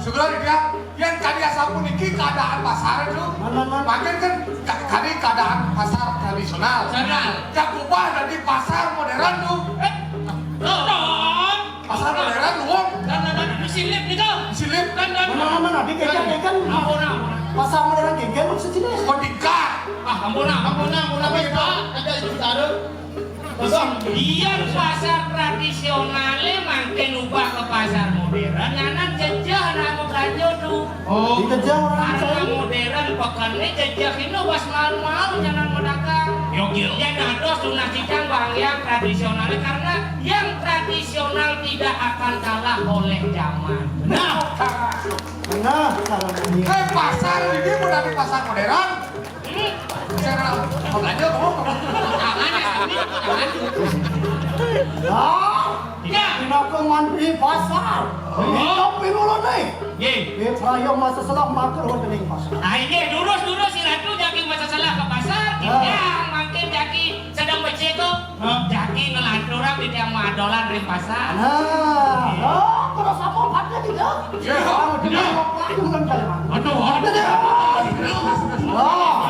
segera dia. Yang tadi sapuniki keadaan pasar itu, man, man, man. Makin kan ka-, tadi keadaan pasar tradisional. Benar. Yang ubah dari pasar modern tuh. Eh, betul. Pasar modern, wong. Dan, dan, dan, disilip gitu. Disilip. Dan, dan. Mana, mana, di Geger, Geger. Ampun, ampun. Pasar modern Geger maksudnya? Kondika. Ah, ampun, ampun, ampun, apa ya, Pak? Ada itu taruh. Biar pasar tradisionale mangkin ubah ke pasar modern, nyanan jejeh anak mau belanja tuh. Oh. Dikejeh orang. Karena modern pekene jejeh ini pas mau-mau nyanan mau dagang. Yo, yo. Yang ada sunah cicang bang yang tradisionalnya, karena yang tradisional tidak akan kalah oleh zaman. Nah, Nah, salah ini. Eh, pasar ini udah di pasar modern. Saya mau belanja, kamu. Tangannya sini, tangan. Ah, ya. Dina ko mantri pasar. Oh. Ini kopi dulu nih. Nggih. Di prayo masa selah matur wonten ing pasar. Ah, nggih, durus, durus, si Ratu jagi masa selah ke pasar, ah, kita mangkin jagi sedang becek kok. Hah? Jagi ngelanturang di tiang madolan ring pasar. Nah, oh, terus apa obatnya tidak? Ya. Kamu tidak mau pakai bukan kalimat. Aduh, aduh. Ada deh. Oh.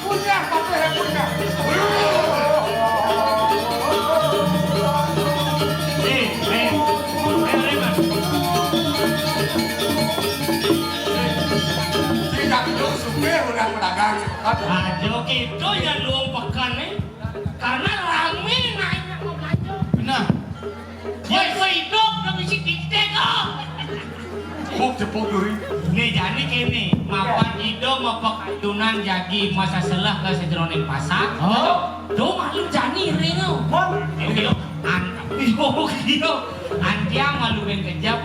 Punya, Pak, punya. Eh, eh, eh, eh, Mas. Tidak dulu sugih udah pedagang. Aja gitu ya luang pekan nih. Karena rame naiknya mau belanja. Benar. Woi, kok hidup udah bisi titik kok. Jepuk, jepuk duri. Nih, jani kene, mapan ida mapakayunan jagi masa selah ke sejeroning pasar. Oh. Tuh malu jani ring. Mon. Yo, yo. An-, yo, yo. Antiang malu ben kejep,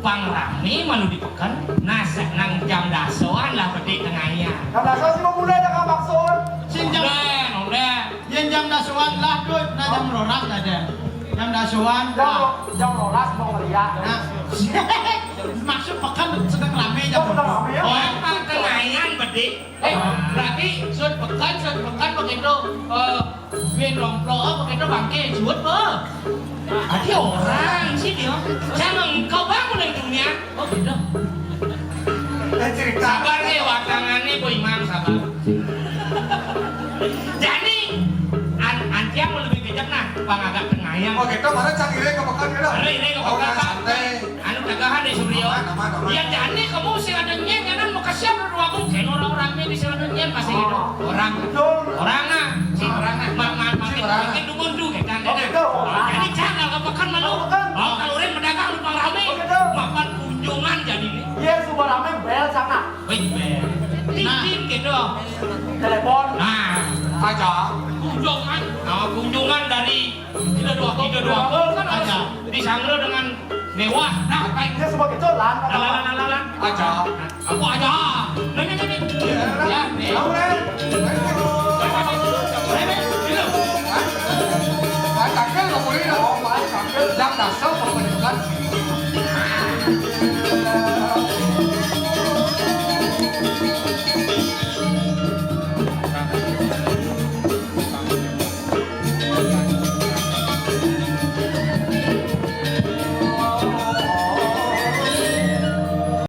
pang rame malu di peken. Nah, sa-, nang jam dasoan lah bedik tengayan. Jam dasoan sih mau mulai dah, Kang Bakso. Sing jam. Udah, udah. Yen jam dasoan lah, Dut. Nah, jam rolas ada. Jam dasoan. Jam, nah, ro-, jam rolas mau ngeliat. Nah. Maksud pekan sedang rame jam. Oh, sedang rame ya? Oh, emang tengayan, bedik. Eh, berarti sud pekan, sud pekan begitu, eh, duwe nomplok, eh, begitu bangke, suud, eh. Tadi orang sih dia. Saya mah engkau bangun dari dunia. Oh, gitu. Eh, cerita. Sabar nih, watangannya, Bu Imam, sabar. Jadi, an-, antiang mau lebih kejap, nah, pang agak tengah ya. Oh, gitu, mana cang ire ke pekan, gitu? Mana ire ke pekan, Pak? Santai. Anu dagangan di Suryo. Aman, aman, aman. Ya, jani kamu sing ada nyen, jangan mau kesiap lu dua aku. Kena orang-orang ini sing ada nyen, pasti gitu. Orang. Betul. Orang, ah. Si orang, ah. Ma-, ma-, si makin, orang, makin dumun tuh, gitu, kan. Oh, gitu. Jadi, jangan ke pekan malu. Ke pekan. Oh, kalau orang pedagang lu pang rame. Oh, gitu. Makan kunjungan jadi nih. Iya, suka rame, bel sana. Wih, bel. Nah. Titin gitu. Telepon. Nah. Aja. Kunjungan. Nah, kunjungan dari Ida dua, ida dua, kan ada. Disanggra dengan mewah. Nah, baik. Ya, sebagai jalan, lalan, lalan. Aja. Apa aja? Nih, nih, nih, nih. Ya, nih. Tahu, nih. Nih, nih, nih. Hah? Hah, tanggal nggak boleh, dah. Oh, baik, tanggal. Jam dasar, pokoknya.